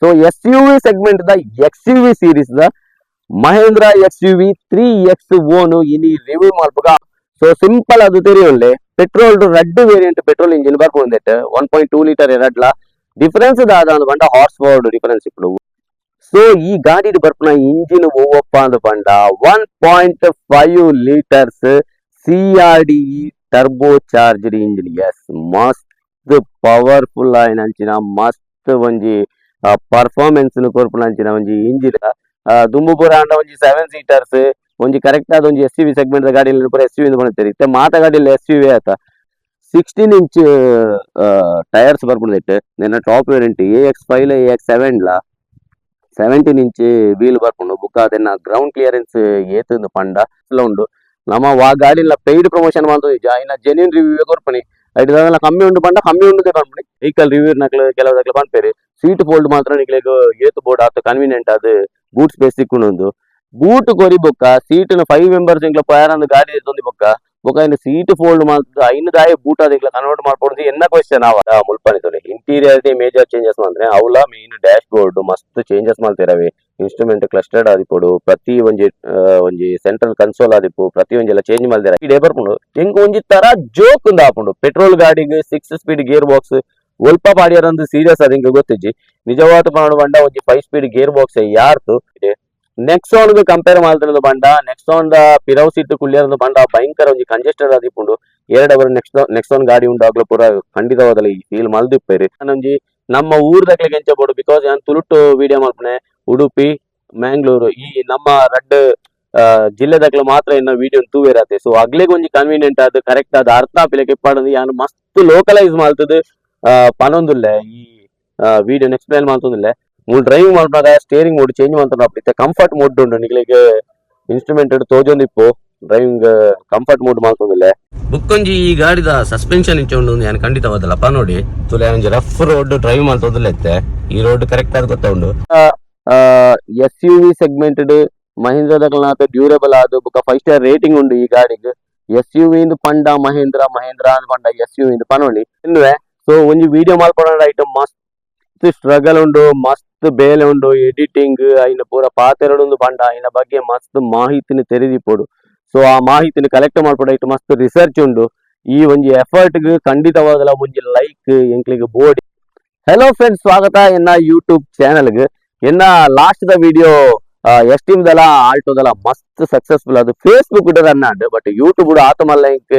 So SUV segment the XUV series the Mahindra XUV 3XO ಇನಿ review ಮಲ್ಪುಗ. So simple, ಅದು ತೆರಿಯುಲ್ಲೆ. Petrol ರಡ್ಡ್ variant petrol engine ಬರ್ಪುಂಡು. 1.2 litre ಎರಡ್ಲ. Difference ದಾದ ಅಂದ್ ಪಂಡ horse power difference ಇಪ್ಪುಂಡು. So ಈ ಗಾಡಿಡ್ ಬರ್ಪುನ ಇಂಜಿನ್ ಒವ್ವಪ್ಪ ಅಂದ್ ಪಂಡ 1.5 litres CRDi turbo charged engine. Yes, ಮಸ್ತ್ ಪವರ್ಫುಲ್ ಆಯಿನಂಚಿನ, ಮಸ್ತ್ ಒಂಜಿ ಪರ್ಫಾರ್ಮೆನ್ಸ್ ಕೊರ್ಪುನಂಚಿನ ಒಂಜಿ ಇಂಜಿನ್. ದುಂಬು ಪೂರ ಆಂಡ ಒಂಜಿ ಸೆವೆನ್ ಸೀಟರ್ಸ್, ಒಂಜಿ ಕರೆಕ್ಟ್ ಆದ ಒಂಜಿ ಎಸ್ಯುವಿ ಸೆಗ್ಮೆಂಟ್ ಗಾಡಿ ಪೂರ ಎಸ್ಯುವಿ ಪಂಡ್ತೇರಿ. ಇತ್ತೆ ಮಾತ ಗಾಡಿಲಿ ಎಸ್ಯುವಿ ಆತ. 16 ಇಂಚ್ ಟೈರ್ಸ್ ಬರ್ಪುಂಡು. ನೆನ್ನ top variant AX 5, AX 7 ಲ 17 ಇಂಚ್ ವೀಲ್ ಬರ್ಪುಂಡು. ಬುಕ್ಕ ಅದನ್ನ ಗ್ರೌಂಡ್ ಕ್ಲಿಯರೆನ್ಸ್ ಏತುಂದು ಪಂಡ ಉಂಡು. ನಮ್ಮ ವಾ ಗಾಡಿಲ ಪೇಯ್ಡ್ ಪ್ರಮೋಷನ್ ಮಂತೊಂದಿಜ್ಜ. ಇನ್ನ ಜೆನ್ಯೂನ್ ರಿವ್ಯೂ ಕೊರ್ಪುನಿ. ಐಟ್ ದಾದಲ ಕಮ್ಮಿ ಉಂಡು ಪಂಡ ಕಮ್ಮಿ ಉಂಡು ಪನ್ಪುನಿ. ವೆಹಿಕಲ್ ರಿವ್ಯೂ ನಕ್ಲು ಕೆಲವು ದಕ್ಲು ಪನ್ಪೆರ್, ಸೀಟ್ ಫೋಲ್ಡ್ ಮಾತ್ರ ನಿಕ್ಲೆಗ್ ಏತ್ ಬೋರ್ಡ್ ಆತ ಕನ್ವೀನಿಯಂಟ್ ಆದ್ ಬೂಟ್ ಸ್ಪೇಸ್ ತಿಕ್ಕುಂಡು. ಬೂಟ್ ಕೊರಿ ಬೊಕ್ಕ ಸೀಟ್ ಫೈವ್ members ಇಂಕ್ಲ ಪೋಯಾರಂದು ಗಾಡಿ ಎತ್ತೊಂದಿ ಬೊಕ್ಕ ಬೊಕ್ಕ ಐನ್ ಸೀಟ್ ಫೋಲ್ಡ್ ಮಲ್ತ್ ಐನ್ ದಾಯ ಬೂಟ್ ಆದ್ ಇಂಕ್ಲ ಕನ್ವರ್ಟ್ ಮಾಡ್ಕೊಡುದು ಎನ್ನ ಕ್ವಶನ್ ಅವ. ಮುಲ್ಪನೆ ತೂಲೆ, interior major changes ಮಂತ್ರೆ. ಅವ್ಲ main dash board ಮಸ್ತ್ ಚೇಂಜಸ್ ಮಲ್ತಿರವೆ. ಇನ್ಸ್ಟ್ರೂಮೆಂಟ್ ಕ್ಲಸ್ಟರ್ಡ್ ಆದಿಪ್ಪೊಡು, ಪ್ರತಿ ಒಂಜಿ ಒಂಜಿ ಸೆಂಟ್ರಲ್ ಕನ್ಸೋಲ್ ಆದಿಪ್ಪು, ಪ್ರತಿ ಒಂಜಿ ಎಲ್ಲ ಚೇಂಜ್ ಮಲ್ದಿರ. ಇಡೇ ಬರ್ಪುಂಡು. ಎಂಕ್ ಒಂಜಿ ತರ ಜೋಕ್ ಆಪುಂಡು. ಪೆಟ್ರೋಲ್ ಗಾಡಿಗ್ six speed gear box ಒಲ್ಪ ಪಾಡ್ಯರಂದು ಸೀರಿಯಸ್ ಆದ್ ಇಂಕ್ ಗೊತ್ತಿಜ್ಜಿ. ನಿಜವಾದ ಪನೊಡು ಪಂಡ ಒಂಜಿ five speed gear box ಯಾರ್ತು. Nexon compare ಮಲ್ತಿರೋದು ಪಂಡ ನೆಕ್ಸಾನ್ the ಪಿರವ್ seat ಕುಳ್ಳಿಯರಂದು ಪಂಡ ಭಯಂಕರ ಒಂಜಿ ಕಂಜೆಸ್ಟೆಡ್ ಆದಿಪ್ಪುಂಡು. ಎರಡು hour next Nexon ಗಾಡಿ ಉಂಡು, ಅಗ್ಲ ಪೂರ ಖಂಡಿತವಾದಲ ಈ ಫೀಲ್ ಮಲ್ದಿಪ್ಪೇರು. ಒಂಜಿ ನಮ್ಮ ಊರ್ದಕ್ಲೆಗ್ ಎಂಚ ಬೋಡು, because ಯಾನ್ ತುಳುಟ್ಟು ವಿಡಿಯೋ ಮಲ್ಪುನೆ. ಉಡುಪಿ, ಮ್ಯಾಂಗ್ಳೂರು ಈ ನಮ್ಮ ರಡ್ಡ್ ಜಿಲ್ಲೆದಕ್ಲು ಮಾತ್ರ ಇನ್ನ ವಿಡಿಯೋ ತೂವೇರಾತೆ. ಸೊ ಅಗ್ಲೆಗ್ ಒಂಜಿ ಕನ್ವೀನಿಯಂಟ್ ಆದ್, ಕರೆಕ್ಟ್ ಆದ್ ಅರ್ಥ ಆಪಿಲೆಕ ಇಪ್ಪಡಂದು ಯಾನ್ ಮಸ್ತ್ ಲೋಕಲೈಸ್ ಮಲ್ತದ್ ಪನೊಂದುಲ್ಲೆ. ಈ ವಿಡಿಯೋ ಎಕ್ಸ್ಪ್ಲೈನ್ ಮಲ್ತೊಂದುಲ್ಲೆ. ಮೂಲು ಡ್ರೈವಿಂಗ್ ಮಲ್ಪುನಗ steering mode change ಮಲ್ತೊಂಡು ಇತ್ತೆ ಕಂಫರ್ಟ್ ಮೋಡ್ ಉಂಡು. ನಿಕ್ಲೆಗ್ ಇನ್ಸ್ಟ್ರೂಮೆಂಟ್ ತೋಜೊಂದಿಪ್ಪು. Driving comfort mode ಮಲ್ತೊಂದುಲ್ಲೆ. ಬುಕ್ಕೊಂಜಿ ಈ ಗಾಡಿದ ಸಸ್ಪೆನ್ಷನ್ ಇಂಚ ಉಂಡು ಯಾನ್ ಖಂಡಿತವಾದಲ್ಲಪ್ಪ. ನೋಡಿ ತುಲೆ, ಒಂಜಿ rough road drive ಮಲ್ತೊಂದುಲ್ಲೆ ಇತ್ತೆ. ಈ ರೋಡ್ ಕರೆಕ್ಟ್ ಆದ್ ಗೊತ್ತ ಉಂಡು. ಎಸ್ಯುವಿ ಸೆಗ್ಮೆಂಟೆಡ್ ಮಹೀಂದ್ರದಕ್ಲನಾತ ಡ್ಯೂರಬಲ್ ಆದ್ ಬೊಕ five star rating ಉಂಡು ಈ ಗಾಡಿಗ್. ಎಸ್ಯುವಿ ಇಂದು ಪಂಡ ಮಹೇಂದ್ರ, ಮಹೇಂದ್ರ ಅಂದ್ ಪಂಡ ಎಸ್ಯುವಿ ಇಂದು ಪನೊಲಿ ಇನ್ನುವೆ. ಸೊ ಒಂಜಿ ವಿಡಿಯೋ ಮಲ್ಪೊಡ ಐಟಮ್ ಮಸ್ತ್ ಸ್ಟ್ರಗಲ್ ಉಂಡು, ಮಸ್ತ್ ಬೇಲೆ ಉಂಡು. ಎಡಿಟಿಂಗ್ ಐನ ಪೂರ ಪಾತೆರಡುಂದು ಪಂಡ ಐನ ಬಗ್ಗೆ ಮಸ್ತ್ ಮಾಹಿತಿನ ತೆರೆದಿಪ್ಪೊಡು. ಸೊ ಆ ಮಾಹಿತಿನ ಕಲೆಕ್ಟ್ ಮಲ್ಪೊಡು, ಐಟ್ ಮಸ್ತ್ ರಿಸರ್ಚ್ ಉಂಡು. ಈ ಒಂಜಿ ಎಫರ್ಟ್ ಗ್ ಖಂಡಿತವಾದಲ ಒಂಜಿ ಲೈಕ್ ಎಂಕ್ಲೆಗ್ ಬೋಡಿ. ಹೆಲೋ ಫ್ರೆಂಡ್ಸ್, ಸ್ವಾಗತ ಎನ್ನ ಯೂಟ್ಯೂಬ್ ಚಾನೆಲ್ ಗ್. ಎನ್ನ last the video esteem ದಲ ಆಲ್ಟೋದಲ ಮಸ್ತ್ ಸಕ್ಸಸ್ಫುಲ್. ಅದು Facebook run and but YouTube ಆತ ಮಲ್ಲ ಇಂಕ್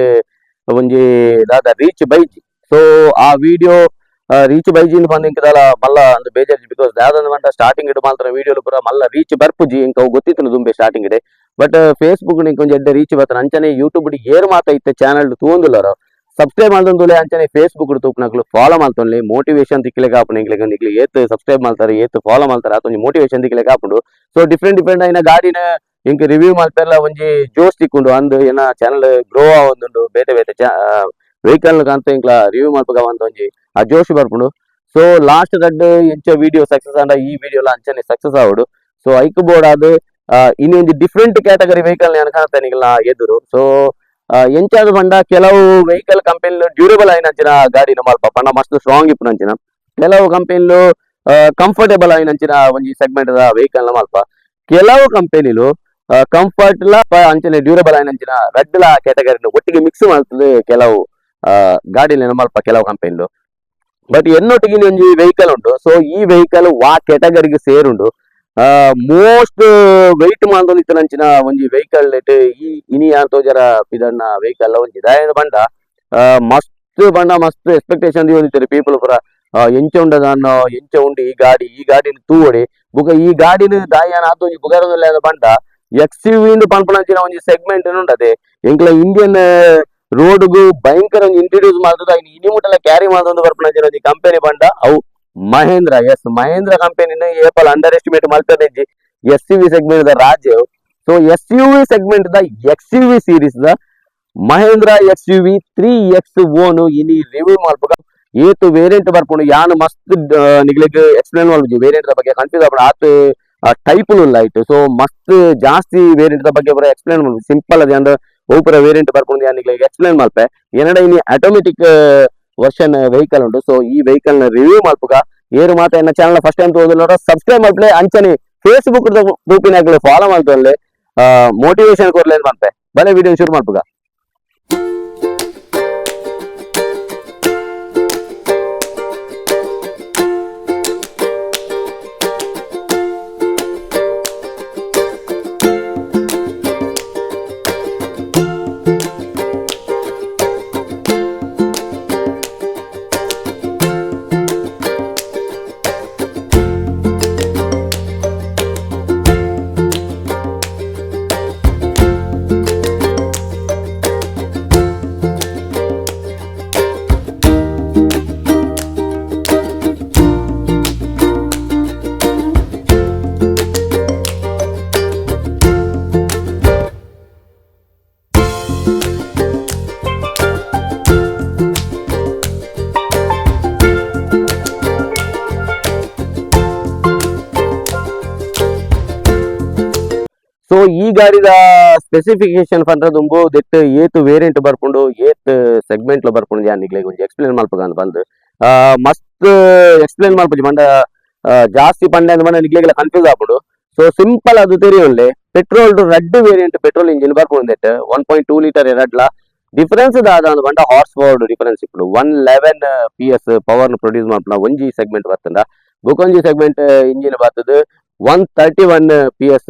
ಒಂಜಿ ದಾದ ರೀಚ್ ಬೈಜಿ. ಸೊ ಆ ವಿಡಿಯೋ ರೀಚ್ ಬೈಜಿನ್ ಬಂದ್ ಇಂಕ್ ದಾಲ ಮಲ್ಲ ಅಂದ್ ಬೇಜಾರ್. Because ದಾದಂದ ಪಂಡ ಸ್ಟಾರ್ಟಿಂಗ್ ಇಡು ಮಾತ್ರ ವಿಡಿಯೋ ಪೂರ ಮಲ್ಲ ರೀಚ್ ಬರ್ಪುಜಿ. ಇಂಕ್ ಅವು ಗೊತ್ತಿತ್ತು ದುಂಬೆ ಸ್ಟಾರ್ಟಿಂಗ್ ಇಡೆ. ಬಟ್ ಫೇಸ್ಬುಕ್ ಇಂಕ್ ಒಂಜಿ ಎಡ್ಡೆ ರೀಚ್ ಬರ್ತಾನೆ. ಅಂಚನೆ ಯೂಟ್ಯೂಬ್ ಏರ್ ಮಾತ ಇತ್ತೆ ಚಾನಲ್ ತೂವೊಂದುಲ್ಲರ ಸಬ್ಸ್ಕ್ರೈಬ್ ಮಲ್ತೊಂದುಲೆ. ಅಂಚನೆ ಫೇಸ್ಬುಕ್ ತೂಪುನಕ್ಲು ಫಾಲೋ ಮಲ್ತೊನ್ಲಿ. ಮೋಟಿವೇಶನ್ ತಿಕ್ಲೆಗ್ ಆಪುಂಡು ಎಂಕ್ಲೆಗ್. ನಿಕ್ಲೆ ಏತ್ ಸಬ್ಸ್ಕ್ರೈಬ್ ಮಲ್ತಾರೆ, ಏತ್ ಫಾಲೋ ಮಲ್ತಾರೆ, ಆತ ಒಂಜಿ ಮೋಟಿವೇಶನ್ ತಿಕ್ಲೆಗ್ ಆಪುಂಡು. So different different ಆಯಿನ ಗಾಡಿನ ಇಂಕ್ ರಿವ್ಯೂ ಮಲ್ಪೆರ್ಲ ಒಂಜಿ ಜೋಶ್ ತಿಕ್ಕುಂಡು. ಅಂದ್ ಏನ ಚಾನಲ್ ಗ್ರೋ ಆವೊಂದುಂಡು. ಬೇತೆ ಬೇತೆ ವೆಹಿಕಲ್ ಕಾಂತ ಇಂಕ್ಲ ರಿವ್ಯೂ ಮಲ್ಪಗ ಅಂತ ಒಂಜಿ ಆ ಜೋಶ್ ಬರ್ಪುಂಡು. ಸೊ ಲಾಸ್ಟ್ ರಡ್ಡ್ ಎಂಚ ವಿಡಿಯೋ ಸಕ್ಸಸ್ ಆಂಡ ಈ ವಿಡಿಯೋಲ ಅಂಚನೆ ಸಕ್ಸಸ್ ಆವಡು. ಸೊ ಐಕ್ ಬೋರ್ಡ್ ಆದ್ ಇನ್ನೊಂದು different category vehicle ಕಾಣ್ತಾನೆ ನಿಕ್ಲ್ನ ಎದುರು. ಸೊ ಎಂಚಾದ್ ಪಂಡ ಕೆಲವು vehicle company durable ಆಯಿನಂಚಿನ ಗಾಡಿನ ಮಲ್ಪ ಪಂಡ ಮಸ್ತ್ ಸ್ಟ್ರಾಂಗ್ ಇಪ್ಪುನಂಚಿನ, ಕೆಲವು ಕಂಪನಿಲು ಕಂಫರ್ಟೇಬಲ್ ಆಯಿನಂಚಿನ ಒಂಜಿ ಸೆಗ್ಮೆಂಟ್ ದ ವೆಹಿಕಲ್ ಮಲ್ಪ, ಕೆಲವು ಕಂಪನಿಲು ಕಂಫರ್ಟ್ ಲ ಅಂಚನೆ ಡ್ಯೂರಬಲ್ ಆಯಿನಂಚಿನ ರಡ್ಡ್ಲ ಕ್ಯಾಟಗರಿ ಒಟ್ಟಿಗೆ ಮಿಕ್ಸ್ ಮಾಡ್ತದೆ ಕೆಲವು ಗಾಡಿನ ಮಲ್ಪ ಕೆಲವು ಕಂಪನಿಲು. ಬಟ್ ಎನ್ನೊಟ್ಟಿಗೆ ಒಂಜಿ ವೆಹಿಕಲ್ ಉಂಟು. ಸೊ ಈ ವೆಹಿಕಲ್ ವಾ ಕ್ಯಾಟಗರಿಗೆ ಸೇರುಂಡು. ಮೋಸ್ಟ್ ವೆಯ್ಟ್ ಮಲ್ತೊಂದಿತ್ತಿನಂಚಿನ ಒಂಜಿ ವೆಹಿಕಲ್ ಈ ಇನಿ ತೋಜರ ಪಿದಣ್ಣ ವೆಹಿಕಲ್ ಒಂಜಿ. ದಾಯೆಂದ್ ಪಂಡ ಮಸ್ತ್ ಪಂಡ ಮಸ್ತ್ ಎಕ್ಸ್ಪೆಕ್ಟೇಷನ್ ದೀವೊಂದಿತ್ತೆರ್ ಪೀಪಲ್ ಪೂರ. ಎಂಚ ಉಂಡದಾನೋ, ಎಂಚ ಉಂಡು ಈ ಗಾಡಿ, ಈ ಗಾಡಿನ ತೂವೊಡಿ. ಬೊಕ ಈ ಗಾಡಿನ ದಾಯಾನ ಆತ ಒಂಜಿ ಬುಗಾರೊಂದುಲ್ಲೆ ಪಂಡ ಎಕ್ಸ್ ಯು ಇಂದ್ ಪನ್ಪುನಂಚಿನ ಒಂಜಿ ಸೆಗ್ಮೆಂಟ್ ಉಂಡದೆ. ಎಂಕ್ಲ ಇಂಡಿಯನ್ ರೋಡ್ಗು ಭಯಂಕರ ಒಂಜಿ ಇಂಟ್ರೊಡ್ಯೂಸ್ ಮಲ್ತದ ಐನ್ ಇನಿ ಮುಟ್ಟಲ ಕ್ಯಾರಿ ಮಲ್ತೊಂದು ಬರ್ಪುನಂಚಿನ ಒಂಜಿ ಕಂಪನಿ ಪಂಡ ಅವು ಮಹೇಂದ್ರ. ಎಸ್, ಮಹೇಂದ್ರ ಕಂಪನಿನ ಏಪಲ್ ಅಂಡರ್ ಎಸ್ಟಿಮೇಟ್ ಮಲ್ತದಿಜ್ಜಿ. S U V segment the Rajiv. So SUV segment the XUV series the Mahindra XUV 3XO ಇನಿ ರಿವ್ಯೂ ಮಲ್ಪುಗ. ಏತ್ ವೇರಿಯಂಟ್ ಬರ್ಪುಂಡು ಯಾನ್ ಮಸ್ತ್ ನಿಗ್ಲೆಗ್ ಎಕ್ಸ್ಪ್ಲೇನ್ ಮಲ್ಪುಜಿ. ವೇರಿಯಂಟ್ ದ ಬಗ್ಗೆ ಕನ್ಫ್ಯೂಸ್ ಆಪುಂಡು, ಆತ್ ಟೈಪ್ ಉಲ್ಲ ಐಟ್. ಸೊ ಮಸ್ತ್ ಜಾಸ್ತಿ ವೇರಿಯಂಟ್ ದ ಬಗ್ಗೆ ಪೂರ ಎಕ್ಸ್ಪ್ಲೇನ್ ಮಲ್ಪು. ಸಿಂಪಲ್ ಅದೇ ಅಂದ್ರೆ ಒವು ಪೂರ ವೇರಿಯಂಟ್ ಬರ್ಪುಂಡು ಯಾನ್ ನಿಗ್ಲೆಗ್ ಎಕ್ಸ್ಪ್ಲೇನ್ ಮಲ್ಪೆ. ಎನ್ನಡ ಇನಿ automatic version vehicle ಉಂಟು. ಸೊ ಈ ವೆಹಿಕಲ್ ನ ರಿವ್ಯೂ ಮಲ್ಪುಗ. ಏರು ಮಾತ ಎನ್ನ channel first time ತೋದಿಲ್ಲ subscribe ಮಲ್ಪಲೆ. ಅಂಚನೆ ಫೇಸ್ಬುಕ್ ತೂಪಿನಾಕ್ಲು ಫಾಲೋ ಮಲ್ತೊನ್ಲೆ, ಮೋಟಿವೇಶನ್ ಕೊರ್ಲೆ ಪನ್ಪೆ. ಬಲೆ, ವಿಡಿಯೋ ಶುರು ಮಲ್ಪುಗ. ಸೊ ಈ ಗಾಡಿದ ಸ್ಪೆಸಿಫಿಕೇಶನ್ ಪಂಡ ದುಂಬು ದೆಟ್ ಏತ್ ವೇರಿಯಂಟ್ ಬರ್ಪುಂಡು, ಏತ್ ಸೆಗ್ಮೆಂಟ್ ಬರ್ಪುಂಡು, ಯಾನ್ ನಿಗ್ಲೆಗ್ ಒಂಜಿ ಎಕ್ಸ್ಪ್ಲೇನ್ ಮಲ್ಪುಗ ಅಂದ್ ಬಂದ್. ಮಸ್ತ್ ಎಕ್ಸ್ಪ್ಲೇನ್ ಮಲ್ಪುಜಿ ಪಂಡ ಜಾಸ್ತಿ ಪಂಡ ಅಂದ್ ನಿಗ್ಲೆಗೆಲ್ಲ ಕನ್ಫ್ಯೂಸ್ ಆಪುಂಡು. ಸೊ ಸಿಂಪಲ್ ಅದು ತೆರಿಯೊನ್ಲೆ. ಪೆಟ್ರೋಲ್ ರಡ್ಡ್ variant petrol engine ಬರ್ಪುಂಡು ದೆಟ್. 1.2 litre ಎರಡ್ಲ. Difference ದಾದ ಅಂದ್ ಪಂಡ horse power difference ಇಪ್ಪುಂಡು. 111 PS power produce ಮಲ್ಪುನ ಒಂಜಿ ಸೆಗ್ಮೆಂಟ್ ಬರ್ತದ. ಬುಕೊಂಜಿ ಸೆಗ್ಮೆಂಟ್ ಇಂಜಿನ್ ಬರ್ತದೆ, 131 PS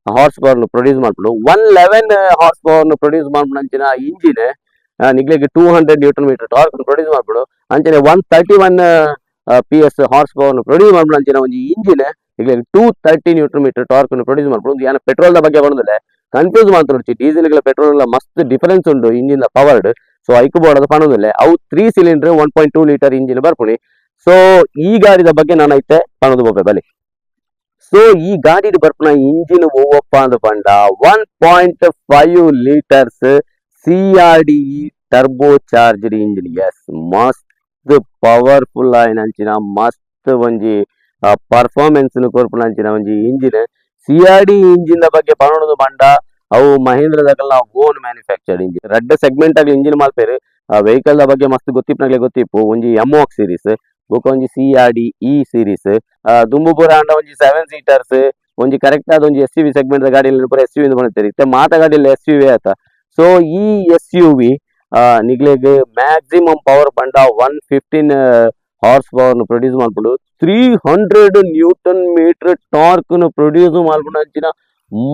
horse power produce ಮಲ್ಪುಂಡು. 111 horse power produce ಮಲ್ಪುನಂಚಿನ engine ನಿಗ್ಲೆಗ್ 200 newton meter torque produce ಮಲ್ಪುಂಡು. ಅಂಚನೆ 131 PS horse power produce ಮಲ್ಪುನಂಚಿನ ಒಂಜಿ engine ನಿಗ್ಲೆಗ್ 230 newton meter torque produce ಮಲ್ಪುಂಡು. ಯಾನ ಪೆಟ್ರೋಲ್ ದ ಬಗ್ಗೆ ಪನೊಂದುಲ್ಲೆ, ಕನ್ಫ್ಯೂಸ್ ಮಾತ್ರ. ಡೀಸೆಲ್ ಪೆಟ್ರೋಲ್ ಮಸ್ತ್ ಡಿಫರೆನ್ಸ್ ಉಂಡು engine powered. So ಐಕ್ ಬೋಡದ ಪನೊಂದುಲ್ಲೆ. ಅವು three cylinder 1.2 litre engine ಬರ್ಪುಣಿ. So ಈ ಗಾಡಿದ ಬಗ್ಗೆ ನಾನು ಐತೆ ಪನೊಂದು ಪೋಪೆ ಬಲಿ. ಸೊ ಈ ಗಾಡಿಡ್ ಬರ್ಪುನ ಇಂಜಿನ್ ಒವ್ವಪ್ಪ ಅಂದ್ ಪಂಡ 1.5 litres CRDE turbo charged engine. Yes, ಮಸ್ತ್ ಪವರ್ಫುಲ್ ಆಯಿನಂಚಿನ, ಮಸ್ತ್ ಒಂಜಿ ಪರ್ಫಾರ್ಮೆನ್ಸ್ ಕೊರ್ಪುನಂಚಿನ ಒಂಜಿ engine. CRD engine the ಬಗ್ಗೆ ಪನೊಂದು ಪಂಡ ಅವು ಮಹೇಂದ್ರದಕಲ್ನ own manufactured engine. ರಡ್ಡ್ ಸೆಗ್ಮೆಂಟ್ ಆಗಿ ಇಂಜಿನ್ ಮಲ್ಪೆರ್. ವೆಹಿಕಲ್ the ಬಗ್ಗೆ ಮಸ್ತ್ ಗೊತ್ತಿಪ್ಪನಗ್ಲೆ ಗೊತ್ತಿಪ್ಪು. ಒಂಜಿ ಎಮ್ ಸೀರೀಸ್, ಬೊಕ ಒಂಜಿ CRD E series. ದುಂಬು ಪೂರ ಆಂಡ ಒಂಜಿ ಸೆವೆನ್ ಸೀಟರ್ಸ್, ಒಂಜಿ ಕರೆಕ್ಟ್ ಆದ ಒಂಜಿ S you V segment ಗಾಡಿ ಪೂರ ಎಸ್ you ಪನೊಂತೆರ್. ಇತ್ತೆ ಮಾತ ಗಾಡಿ S you V ಆತ. ಸೊ ಈ S you V ನಿಗ್ಲೆಗ್ maximum power ಪಂಡ 115 horse power produce ಮಲ್ಪುಂಡು. 300 Newton meter torque produce ಮಲ್ಪುನಂಚಿನ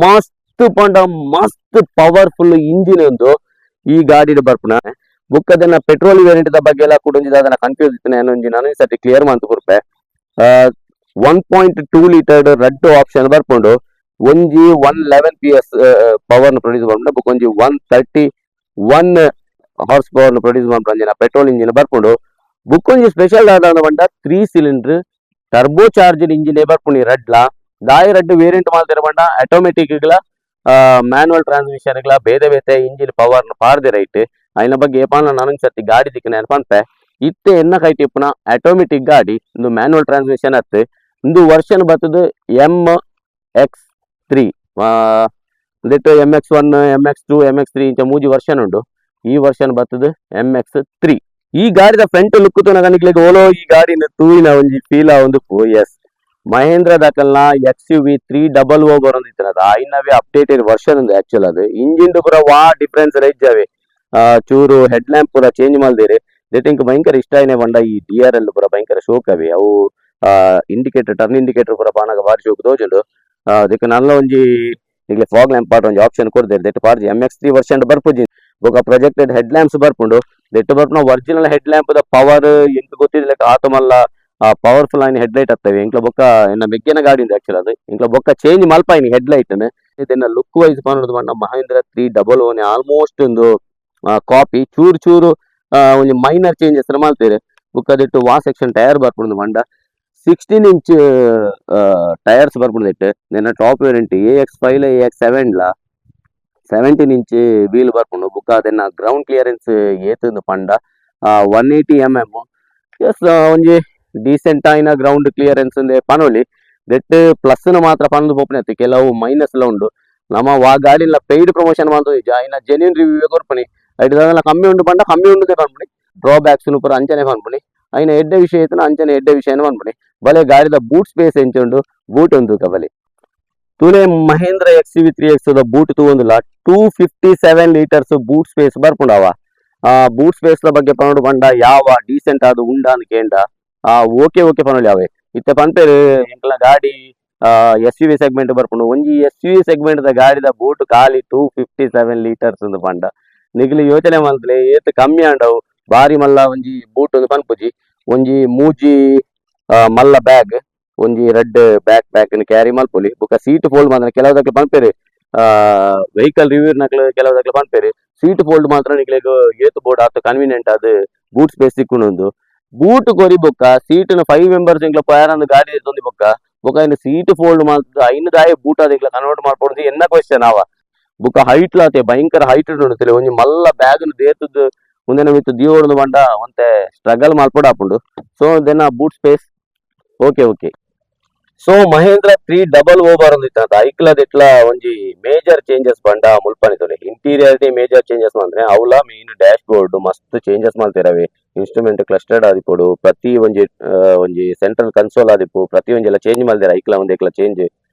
ಮಸ್ತ್ ಪಂಡ ಮಸ್ತ್ ಪವರ್ಫುಲ್ ಇಂಜಿನ್ ಒಂದು ಈ ಗಾಡಿಡ್ ಬರ್ಪುನ. ಬುಕ್ಕದನ್ನ ಪೆಟ್ರೋಲ್ ವೇರಿಯಂಟ್ the ಬಗ್ಗೆ ಎಲ್ಲ ಕೂಡ ಒಂಜಿ ದಾದನ ಕನ್ಫ್ಯೂಸ್ ಇತ್ತು, ನಾನು ಒಂಜಿ ನಾನು ಈ ಸರ್ತಿ ಕ್ಲಿಯರ್ ಮಂತ್ ಕೊರ್ಪೆ. 1.2 ಲೀಟರ್ ರಡ್ಡ್ ಆಪ್ಷನ್ ಬರ್ಪುಂಡು. ಒಂಜಿ 111 PS power produce ಮಲ್ಪುಂಡು, ಬೊಕ್ಕ ಒಂಜಿ 131 horse power produce ಮಲ್ಪುನ petrol engine ಬರ್ಪುಂಡು. ಬುಕ್ಕೊಂಜಿ special ದಾದ ಪಂಡ three cylinder turbo charged engine ಬರ್ಪುಂಡು ರಡ್ಲ. ದಾಯಿ ರಡ್ಡ್ ವೇರಿಯಂಟ್ ಮಲ್ತೆರ್ ಪಂಡ ಆಟೋಮೆಟಿಕ್ ಗಳ ಮ್ಯಾನುವಲ್ ಟ್ರಾನ್ಸ್ಮಿಷನ್ ಗಳ ಬೇತೆ ಬೇತೆ ಇಂಜಿನ್ ಪವರ್ ಪಾಡ್ದೆ ರೈಟ್. ಐನ ಬಗ್ಗೆ ಏಪಾನ ನಾನೊಂದು ಸರ್ತಿ ಗಾಡಿ ದಿಕ್ಕನೆ ಪನ್ಪೆ. ಇತ್ತೆ ಎನ್ನ ಕೈಟ್ ಇಪ್ಪುನ ಆಟೋಮೆಟಿಕ್ ಗಾಡಿ, ಇಂದು ಮ್ಯಾನುವಲ್ ಟ್ರಾನ್ಸ್ಮಿಷನ್ ಅತ್ತು. ಇಂದು ವರ್ಷನ್ ಬತ್ತದು MX3. ಉಂದೆಟ್ MX1, MX2, MX3 ಇಂಚ ಮೂಜಿ ವರ್ಷನ್ ಉಂಡು. ಈ ವರ್ಷನ್ ಬತ್ತದು MX3. ಈ ಗಾಡಿದ ಫ್ರಂಟ್ ಲುಕ್ ತೂನಗ ನಿಕ್ಲೆಗ್ ಓಲೋ ಈ ಗಾಡಿನ ತೂಯಿನ ಒಂಜಿ ಫೀಲ್ ಒಂದು. ಎಸ್, ಮಹೇಂದ್ರ ದಕಲ್ನ XUV 300 ಬರೊಂದಿತ್ತಿನದ ಐನವೇ updated version ಉಂದು. ಆಕ್ಚುಲ್ ಅದು ಇಂಜಿನ್ ಪೂರ ವಾ ಡಿಫರೆನ್ಸ್ ಇಜ್ಜಾವೆ. ಚೂರು ಹೆಡ್ ಲ್ಯಾಂಪ್ ಪೂರ ಚೇಂಜ್ ಮಲ್ದಿರಿ. ಇಂಕ್ ಭಯಂಕರ ಇಷ್ಟ ಆಯ್ನೆ ಪಂಡ ಈ ಡಿಆರ್ಎಲ್ ಪೂರ ಭಯಂಕರ ಶೋಕ್ ಅವಿ. ಅವು indicator, turn indicator ಪೂರ ಪಾನಗ ಬಾರಿ ಶೋಕ್ ತೋಜುಂಡು. ಅದಕ್ಕೆ ನಲ್ಲ ಒಂಜಿ ನಿಗ್ಲೆ ಫಾಗ್ ಲ್ಯಾಂಪ್ ಪಾಡ್ ಒಂಜಿ ಆಪ್ಷನ್ ಕೊರ್ದೆರ್. ದೆಟ್ ಪಾಡ್ಜಿ MX3 version ಬರ್ಪುಜಿ. ಬೊಕ projected head lamps ಬರ್ಪುಂಡು. ದೆಟ್ ಬರ್ಪುನ original head lamp ದ ಪವರ್ ಎಂಕ್ ಗೊತ್ತಿಲ್ಲ, ಆತ ಮಲ್ಲ ಪವರ್ಫುಲ್ ಆಯಿನ ಹೆಡ್ ಲೈಟ್ ಅತ್ತವೆ. ಎಂಕ್ಲ ಬೊಕ್ಕ ಎನ್ನ ಮೆಗ್ಗೆನ ಗಾಡಿ ಉಂಡು ಆಕ್ಚುಲ್ ಅದು. ಎಂಕ್ಲ ಬೊಕ್ಕ ಚೇಂಜ್ ಮಲ್ಪಾಯಿನಿ ಹೆಡ್ ಲೈಟ್. ಇದನ್ನ ಲುಕ್ ವೈಸ್ ಪನೊಡು ಪಂಡ ಮಹೇಂದ್ರ 300 ಆಲ್ಮೋಸ್ಟ್ ಒಂದು ಕಾಪಿ. ಚೂರು ಚೂರು ಒಂಜಿ ಮೈನರ್ ಚೇಂಜಸ್ ಮಲ್ತೆರ್. ಬೊಕ್ಕ ದಿಟ್ಟು ವಾ ಸೆಕ್ಷನ್ ಟೈರ್ ಬರ್ಪುಂಡು ಪಂಡ 16 ಇಂಚ್ ಟೈರ್ಸ್ ಬರ್ಪುಂಡು. ನೆನ್ನ top variant AX5, AX7 ಲ 17 ಇಂಚ್ ವೀಲ್ ಬರ್ಪುಂಡು. ಬೊಕ್ಕ ಅದನ್ನ ಗ್ರೌಂಡ್ ಕ್ಲಿಯರೆನ್ಸ್ ಏತುಂದು ಪಂಡ 180 mm. ಎಸ್, ಒಂಜಿ ಡೀಸೆಂಟ್ ಆಯಿನ ಗ್ರೌಂಡ್ ಕ್ಲಿಯರೆನ್ಸ್ ಉಂದೆ ಪನೊಲಿ. ದೆಟ್ ಪ್ಲಸ್ ಮಾತ್ರ ಪನೊಂದು ಪೋಪುನೆ ಅತ್ತ್, ಕೆಲವು ಮೈನಸ್ ಲ ಉಂಡು. ನಮ ವಾ ಗಾಡಿಲ ಪೇಯ್ಡ್ ಪ್ರಮೋಷನ್ ಮಲ್ತೊಂದಿಜ್ಜ, ಐನ ಜೆನ್ಯೂನ್ ರಿವ್ಯೂ ಕೊರ್ಪುನಿ. ಐಟ್ ದಾದಲ ಕಮ್ಮಿ ಉಂಡು ಪಂಡ ಕಮ್ಮಿ ಉಂಡುದೇ ಪನ್ಪುನಿ, ಡ್ರಾಬ್ಯಾಕ್ಸ್ ಪೂರ ಅಂಚನೆ ಪನ್ಪುನಿ. ಐನ ಎಡ್ಡೆ ವಿಷಯ ಇತ್ತನ ಅಂಚನೆ ಎಡ್ಡೆ ವಿಷಯನ ಮನ್ಪುನಿ. ಬಲೆ ಗಾಡಿದ ಬೂಟ್ ಸ್ಪೇಸ್ ಎಂಚುಂಡು, ಬೂಟ್ ಒಂದು ಬಲೆ ತೂಲೆ. Mahendra XUV 3X boot ತೂವೊಂದುಲ್ಲ, 257 litres boot space ಬರ್ಪುಂಡವ. ಆ ಬೂಟ್ ಸ್ಪೇಸ್ ದ ಬಗ್ಗೆ ಪನೊಡು ಪಂಡ ಯಾವ ಡೀಸೆಂಟ್ ಆದ್ ಉಂಡಾನ್ ಕೇಂಡ, ಆ ಓಕೆ ಓಕೆ ಪನೊಲಿ. ಯಾವೆ ಇತ್ತೆ ಪನ್ಪೇರು ಎಂಕ್ಲ ಗಾಡಿ ಎಸ್.ಯು.ವಿ ಸೆಗ್ಮೆಂಟ್ ಬರ್ಪುಂಡು. ಒಂಜಿ ಎಸ್.ಯು.ವಿ ಸೆಗ್ಮೆಂಟ್ ದ ಗಾಡಿದ ಬೂಟ್ ಖಾಲಿ 257 ಲೀಟರ್ಸ್ ಒಂದು ಪಂಡ ನಿಗ್ಲಿ ಯೋಚನೆ ಮಲ್ತ್ಲೆ ಏತ್ ಕಮ್ಮಿ ಆಂಡವು. ಬಾರಿ ಮಲ್ಲ ಒಂಜಿ ಬೂಟ್ ಒಂದು ಪನ್ಪುಜಿ. ಒಂಜಿ ಮೂಜಿ ಮಲ್ಲ ಬ್ಯಾಗ್, ಒಂಜಿ red back pack carry ಮಲ್ಪೊಲಿ. ಬೊಕ ಸೀಟ್ ಫೋಲ್ಡ್ ಮಾತ್ರ ಕೆಲವುದಕ್ಕೆ ಪನ್ಪೇರು, ವೆಹಿಕಲ್ ರಿವ್ಯೂ ನಕ್ಲು ಕೆಲವುದಕ್ಕೆ ಪನ್ಪೇರು, ಸೀಟ್ ಫೋಲ್ಡ್ ಮಾತ್ರ ನಿಕ್ಲೆಗ್ ಏತ್ ಬೋರ್ಡ್ ಆತ್ ಕನ್ವೀನಿಯಂಟ್ ಆದ್ ಬೂಟ್ ಸ್ಪೇಸ್ ತಿಕ್ಕುಂಡು. ಬೂಟ್ ಕೊರಿ ಬೊಕ್ಕ ಸೀಟ್ 5 ಮೆಂಬರ್ಸ್ ಇಂಕ್ಲ ಪೋಯಾರಂದು ಗಾಡಿ ಎತ್ತೊಂದಿ ಬೊಕ್ಕ ಬೊಕ್ಕ ಐನ್ ಸೀಟ್ ಫೋಲ್ಡ್ ಮಲ್ತದ ಐನ್ ದಾಯ ಬೂಟ್ ಆದ್ ಇಂಕ್ಲ ಕನ್ವರ್ಟ್ ಮಾಡ್ಕೊಡುದು ಎನ್ನ ಕ್ವಶನ್ ಅವ. ಬೊಕ್ಕ ಹೈಟ್ ಲಾತೆ ಭಯಂಕರ ಹೈಟ್ ಉಂಡು. ಒಂಜಿ ಮಲ್ಲ ಬ್ಯಾಗ್ ದೇತದ್ದು ಉಂದೆನ ಮಿತ್ತ್ ದಿಯೋಡುಂದು ಪಂಡ ಒಂತೆ ಸ್ಟ್ರಗಲ್ ಮಲ್ಪೊಡು ಆಪುಂಡು. So then boot space okay okay. So Mahindra 300 ಬರೊಂದಿತ್ತ ಐಕ್ಲದ ಎಟ್ಲ ಒಂಜಿ ಮೇಜರ್ ಚೇಂಜಸ್ ಪಂಡ ಮುಲ್ಪನೆ ತೂಲೆ, interior major changes ಅಂದ್ರೆ ಅವ್ಲ main dash board ಮಸ್ತ್ ಚೇಂಜಸ್ ಮಲ್ತೆರವೆ. ಇನ್ಸ್ಟ್ರೂಮೆಂಟ್ ಕ್ಲಸ್ಟರ್ಡ್ ಆದಿಪ್ಪೊಡು, ಪ್ರತಿ ಒಂಜಿ ಒಂಜಿ ಸೆಂಟ್ರಲ್ ಕನ್ಸೋಲ್ ಆದಿಪ್ಪು, ಪ್ರತಿ ಒಂಜಿ ಎಲ್ಲ ಚೇಂಜ್ ಮಲ್ದೆರ್. ಐಕ್ಲ ಒಂದೆಕ್ಲ ಚೇಂಜ್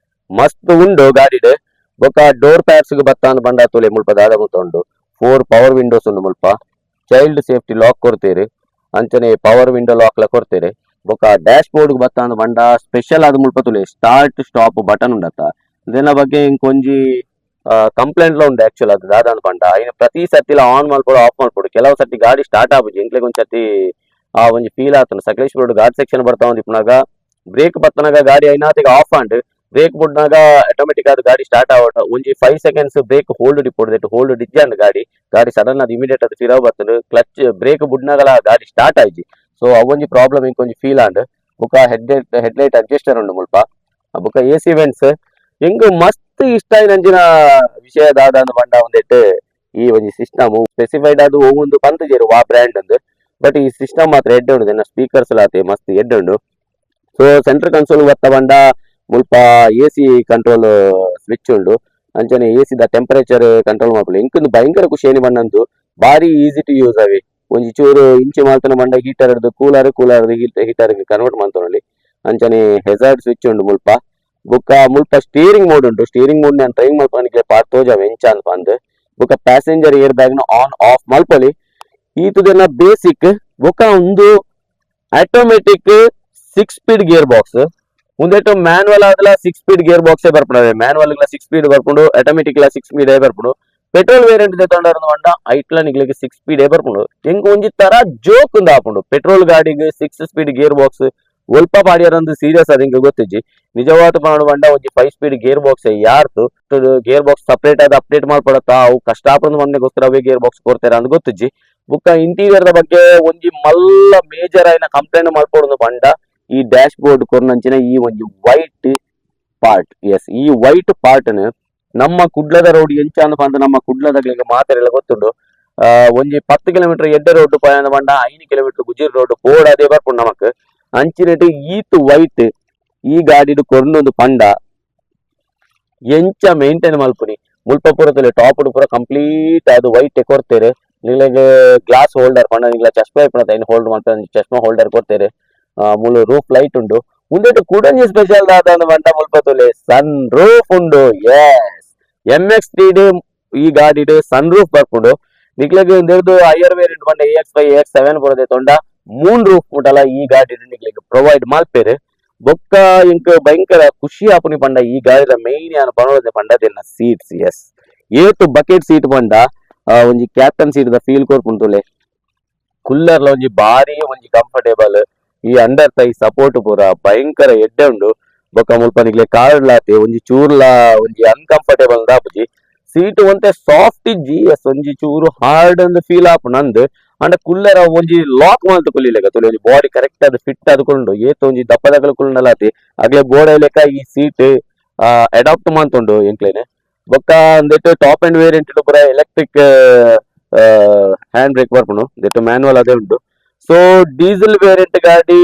ಮಸ್ತ್ ಉಂಡು ಗಾಡಿಡ್. ಬೊಕ್ಕ ಡೋರ್ ಪ್ಯಾಡ್ಸ್ ಗ್ ಬತ್ತಾಂದ್ ಪಂಡ ತೂಲೆ, ಮುಲ್ಪ ದಾದ ಮುಲ್ಪ ಉಂಡು. Four power Windows ಉಂಡು. ಮುಲ್ಪ child safety lock ಕೊಡ್ತೇರು, ಅಂಚನೆ power window lock ಲ ಕೊಡ್ತೇರು. ಬೊಕ್ಕ ಡ್ಯಾಶ್ ಬೋರ್ಡ್ ಬತ್ತಾಂದ್ ಪಂಡ ಸ್ಪೆಷಲ್ ಆದ್ ಮುಲ್ಪ ತೂಲೆ, start stop button ಉಂಡತ್ತ. ಇದನ್ನ ಬಗ್ಗೆ ಇಂಕೊಂಜಿ ಕಂಪ್ಲೇಂಟ್ ಲ ಉಂಡು. ಆಕ್ಚುಲ್ ಅದು ದಾದ ಪಂಡ ಐನ ಪ್ರತಿ ಸರ್ತಿಲ ಆನ್ ಮಲ್ಪೊಡು, ಆಫ್ ಮಲ್ಪೊಡು. ಕೆಲವು ಸರ್ತಿ ಗಾಡಿ ಸ್ಟಾರ್ಟ್ ಆಪುಜಿ. ಎಂಕ್ಲೆಗ್ ಒಂದ್ ಸರ್ತಿ ಆ ಒಂಜಿ ಫೀಲ್ ಆತುಂಡು. ಸಕಲೇಶ್ಪುರ ಘಾಟ್ ಸೆಕ್ಷನ್ ಬರ್ತಾ ಇಪ್ಪುನಾಗ ಬ್ರೇಕ್ ಬತ್ತನಾಗ ಗಾಡಿ ಐನಾತಿಗೆ of and break ಬುಡ್ನಾಗ automatic ಆದ್ ಗಾಡಿ ಸ್ಟಾರ್ಟ್ ಆವಟ. ಒಂಜಿ 5 seconds break hold ಇಪ್ಪೊಡು, hold ಇಜ್ಜಂಡ್ ಗಾಡಿ ಗಾಡಿ ಸಡನ್ ಅದು ಇಮಿಡಿಯೇಟ್ ಅದು ಫಿರವ್ ಬರ್ತದೆ. ಕ್ಲಚ್ ಬ್ರೇಕ್ ಬುಡ್ನಾಗಲ ಗಾಡಿ ಸ್ಟಾರ್ಟ್ ಆಯ್ಜಿ. ಸೊ ಅವೊಂಜಿ ಪ್ರಾಬ್ಲಮ್ ಇಂಕೊಂಜಿ ಫೀಲ್ ಆಂಡ್. ಬೊಕ head headlight adjuster ಉಂಡು ಮುಲ್ಪ. ಬೊಕ ಎಸಿ ವೆಂಟ್ಸ್. ಎಂಕ್ ಮಸ್ತ್ ಇಷ್ಟ ಆಯಿನಂಚಿನ ವಿಷಯ ದಾದ ಅಂದ್ ಪಂಡ ಒಂದೆಟ್ ಈ ಒಂಜಿ ಸಿಸ್ಟಮ್. ಸ್ಪೆಸಿಫೈಡ್ ಅದು ಒವೊಂದು ಪಂತುಜೆರ್ ವಾ ಬ್ರ್ಯಾಂಡ್ ಅಂದ್, ಬಟ್ ಈ ಸಿಸ್ಟಮ್ ಮಾತ್ರ ಎಡ್ಡೆ ಉಂಡು. ಎನ್ನ ಸ್ಪೀಕರ್ಸ್ ಲಾತೆ ಮಸ್ತ್ ಎಡ್ಡೆ ಉಂಡು. So central console ಬತ್ತ ಪಂಡ ಮುಲ್ಪ AC control switch ಉಂಡು. ಅಂಚನೆ AC the temperature control ಮಲ್ಪೊಲಿ. ಎಂಕ್ ಭಯಂಕರ ಖುಷಿ ಏನಿ ಪಂಡಂದು ಬಾರಿ easy to use ಅವೆ. ಒಂಜಿ ಚೂರು ಇಂಚಿ ಮಲ್ತನ ಪಂಡ heater cooler, cooler heater convert ಮಲ್ತೊನೊಲಿ. ಅಂಚನೆ ಹೆಜಾರ್ಡ್ ಸ್ವಿಚ್ ಉಂಡು ಮುಲ್ಪ. ಬೊಕ್ಕ ಮುಲ್ಪ ಸ್ಟೀರಿಂಗ್ ಮೋಡ್ ಉಂಟು. ಸ್ಟೀರಿಂಗ್ ಮೋಡ್ ನಾನು ಡ್ರೈವಿಂಗ್ ಮಲ್ಪನಿಗೆ ಪಾರ್ಟ್ ತೋಜಾವೆ ಎಂಚ ಅಂತ ಪಂದ್. ಬೊಕ್ಕ passenger air bag ನ ಆನ್ ಆಫ್ ಮಲ್ಪೊಲಿ. ಈತುದೆಲ್ಲ ಬೇಸಿಕ್. ಬೊಕ್ಕ ಒಂದು automatic 6 speed gear box. ಉಂದೆಟ್ manual ಆದಲ 6 speed gear box ಬರ್ಪುಂಡು. Manual 6 speed ಬರ್ಪುಂಡು, automatic 6 speed ಬರ್ಪುಂಡು. Petrol variant ದೆತೊಂಡರ ಪಂಡ ಐಟ್ಲ ನಿಗ್ಲಿಗೆ 6 ಸ್ಪೀಡ್ ಬರ್ಪುಂಡು. ಎಂಕ್ ಒಂಜಿ ತರ ಜೋಕ್ ಉಂದು ಆಪುಂಡು, ಪೆಟ್ರೋಲ್ ಗಾಡಿಗೆ 6 speed gear box ಒಲ್ಪ ಪಾಡ್ಯರಂದು ಸೀರಿಯಸ್ ಅದು ಇಂಕ್ ಗೊತ್ತಿಜ್ಜಿ. ನಿಜವಾದ ಪನೊಡು ಪಂಡ ಒಂಜಿ 5 speed gear box ಯಾರ್ತು. Gear box separate ಆದ್ ಅಪ್ಡೇಟ್ ಮಾಡ್ಕೊಡತ್ತ, ಅವು ಕಷ್ಟ ಆಪುಂಡು ಒಂದೆಗೋಸ್ಕರ ಅವೇ ಗೇರ್ ಬಾಕ್ಸ್ ಕೊಡ್ತಾರೆ ಅಂದ್ ಗೊತ್ತಿಜ್ಜಿ. ಬುಕ್ಕ ಇಂಟೀರಿಯರ್ ದ ಬಗ್ಗೆ ಒಂಜಿ ಮಲ್ಲ ಮೇಜರ್ ಆಯಿನ ಕಂಪ್ಲೇಂಟ್ ಮಲ್ಪೊಡು ಪಂಡ ಈ ಡ್ಯಾಶ್ ಬೋರ್ಡ್ ಕೊರ್ನಂಚಿನ ಈ ಒಂಜಿ white part. S, ಈ ವೈಟ್ ಪಾರ್ಟ್ ನಮ್ಮ ಕುಡ್ಲದ ರೋಡ್ ಎಂಚ ಅಂದ್ ನಮ್ಮ ಕುಡ್ಲದಗ್ಲಿಗೆ ಮಾತೆರೆಲ್ಲ ಗೊತ್ತುಂಡು. ಒಂಜಿ 10 ಕಿಲೋಮೀಟರ್ ಎಡ್ಡೆ ರೋಡ್ ಪೋಯಂದ ಪಂಡ 5 ಕಿಲೋಮೀಟರ್ ಗುಜಿರಿ ರೋಡ್ ಬೋರ್ಡ್ ಅದೇ ಬರ್ಪುಂಡು ನಮಕ್. ಅಂಚಿನೆಟ್ ಈತ್ ವೈಟ್ ಈ ಗಾಡಿಡ್ ಕೊರ್ನೊಂದು ಪಂಡ ಎಂಚ ಮೇಂಟೈನ್ ಮಲ್ಪುನಿ? ಮುಲ್ಪ ಪೂರ ಟಾಪ್ ಪೂರ ಕಂಪ್ಲೀಟ್ ಅದು ವೈಟ್ ಕೊಡ್ತೇವೆ. ನಿಗ್ಲೆಗ್ ಗ್ಲಾಸ್ ಹೋಲ್ಡರ್ ಪಂಡ ನಿಗ್ಲ ಚಶ್ಮಾ ಇಪ್ಪುನ ಐನ್ ಹೋಲ್ಡ್ ಮಲ್ಪೆ ಚಶ್ಮಾ ಹೋಲ್ಡರ್ ಕೊಡ್ತೇವೆ. ಮೂಲು ರೂಫ್ ಲೈಟ್ ಉಂಡು. ಉಂದೆಟ್ ಕುಡೊಂಜಿ ಸ್ಪೆಷಲ್ ದಾದ ಪಂಡ ಮುಲ್ಪ ತೂಲೆ, ಸನ್ ರೂಫ್ ಉಂಡು. ಎಸ್, MX-3 ಈ ಗಾಡಿಡ್ ಸನ್ ರೂಫ್ ಬರ್ಪುಂಡು. ನಿಕ್ಲೆಗ್ ಉಂದೆರ್ದು ಹೈಯರ್ ವೇರಿಯಂಟ್ ಪಂಡ AX 5, AX 7 ಬರೋದೆ ತೊಂಡ ಮೂನ್ ರೂಫ್ ಮುಟಲ ಈ ಗಾಡಿಡ್ ನಿಕ್ಲೆಗ್ ಪ್ರೊವೈಡ್ ಮಲ್ಪೆರ್. ಬೊಕ್ಕ ಇಂಕ್ ಭಯಂಕರ ಖುಷಿ ಆಪುನಿ ಪಂಡ ಈ ಗಾಡಿದ ಮೈನ್ ಯಾನ್ ಪನೊಡುದೆ ಪಂಡ ಅದೆನ್ನ ಸೀಟ್ಸ್. ಎಸ್, ಏತ್ ಬಕೆಟ್ ಸೀಟ್ ಪಂಡ ಒಂಜಿ ಕ್ಯಾಪ್ಟನ್ ಸೀಟ್ ದ ಫೀಲ್ ಕೊರ್ಪುಂಡು ತೂಲೆ. ಕುಲ್ಲರ್ಲ ಒಂಜಿ ಬಾರಿ ಒಂಜಿ ಕಂಫರ್ಟೇಬಲ್. ಈ under Thi support ಪೂರ ಭಯಂಕರ ಎಡ್ಡೆ ಉಂಡು. ಬೊಕ್ಕ ಮುಲ್ಪ ನಿಕ್ಲೆ ಕಾರ್ಡ್ ಲಾತೆ ಒಂಜಿ ಚೂರ್ಲ ಒಂಜಿ ಅನ್ಕಂಫರ್ಟೇಬಲ್ ಆಪುಜಿ. ಸೀಟ್ ಒಂತೆ ಸಾಫ್ಟ್ ಇಜ್ಜಿ. ಎಸ್, ಒಂಜಿ ಚೂರು ಹಾರ್ಡ್ ಅಂದ್ ಫೀಲ್ ಆಪುಂಡು ಅಂದ್. ಅಂಡ ಕುಲ್ಲರ ಒಂಜಿ ಲಾಕ್ ಮಲ್ತ್ ಕುಲ್ಲಿಲೆಕ ತೂಲೆ, ಒಂಜಿ ಬಾಡಿ ಕರೆಕ್ಟ್ ಆದ್ ಫಿಟ್ ಆದ್ ಕುಲ್ಲುಂಡು. ಏತ್ ಒಂಜಿ ದಪ್ಪದಕಲ್ ಕುಲ್ಲುಂಡಲಾತಿ ಅಗ್ಲೆ ಬೋಡ ಲೆಕ್ಕ ಈ ಸೀಟ್ ಅಡಾಪ್ಟ್ ಮಂತುಂಡು ಎಂಕ್ಲೆನೆ. ಬೊಕ್ಕ ಉಂದೆಟ್ top end variant ಪೂರ electric hand brake ಬರ್ಪುಂಡು. ಉಂದೆಟ್ ಮ್ಯಾನುವಲ್ ಅದೇ ಉಂಡು. So diesel variant ಗಾಡಿ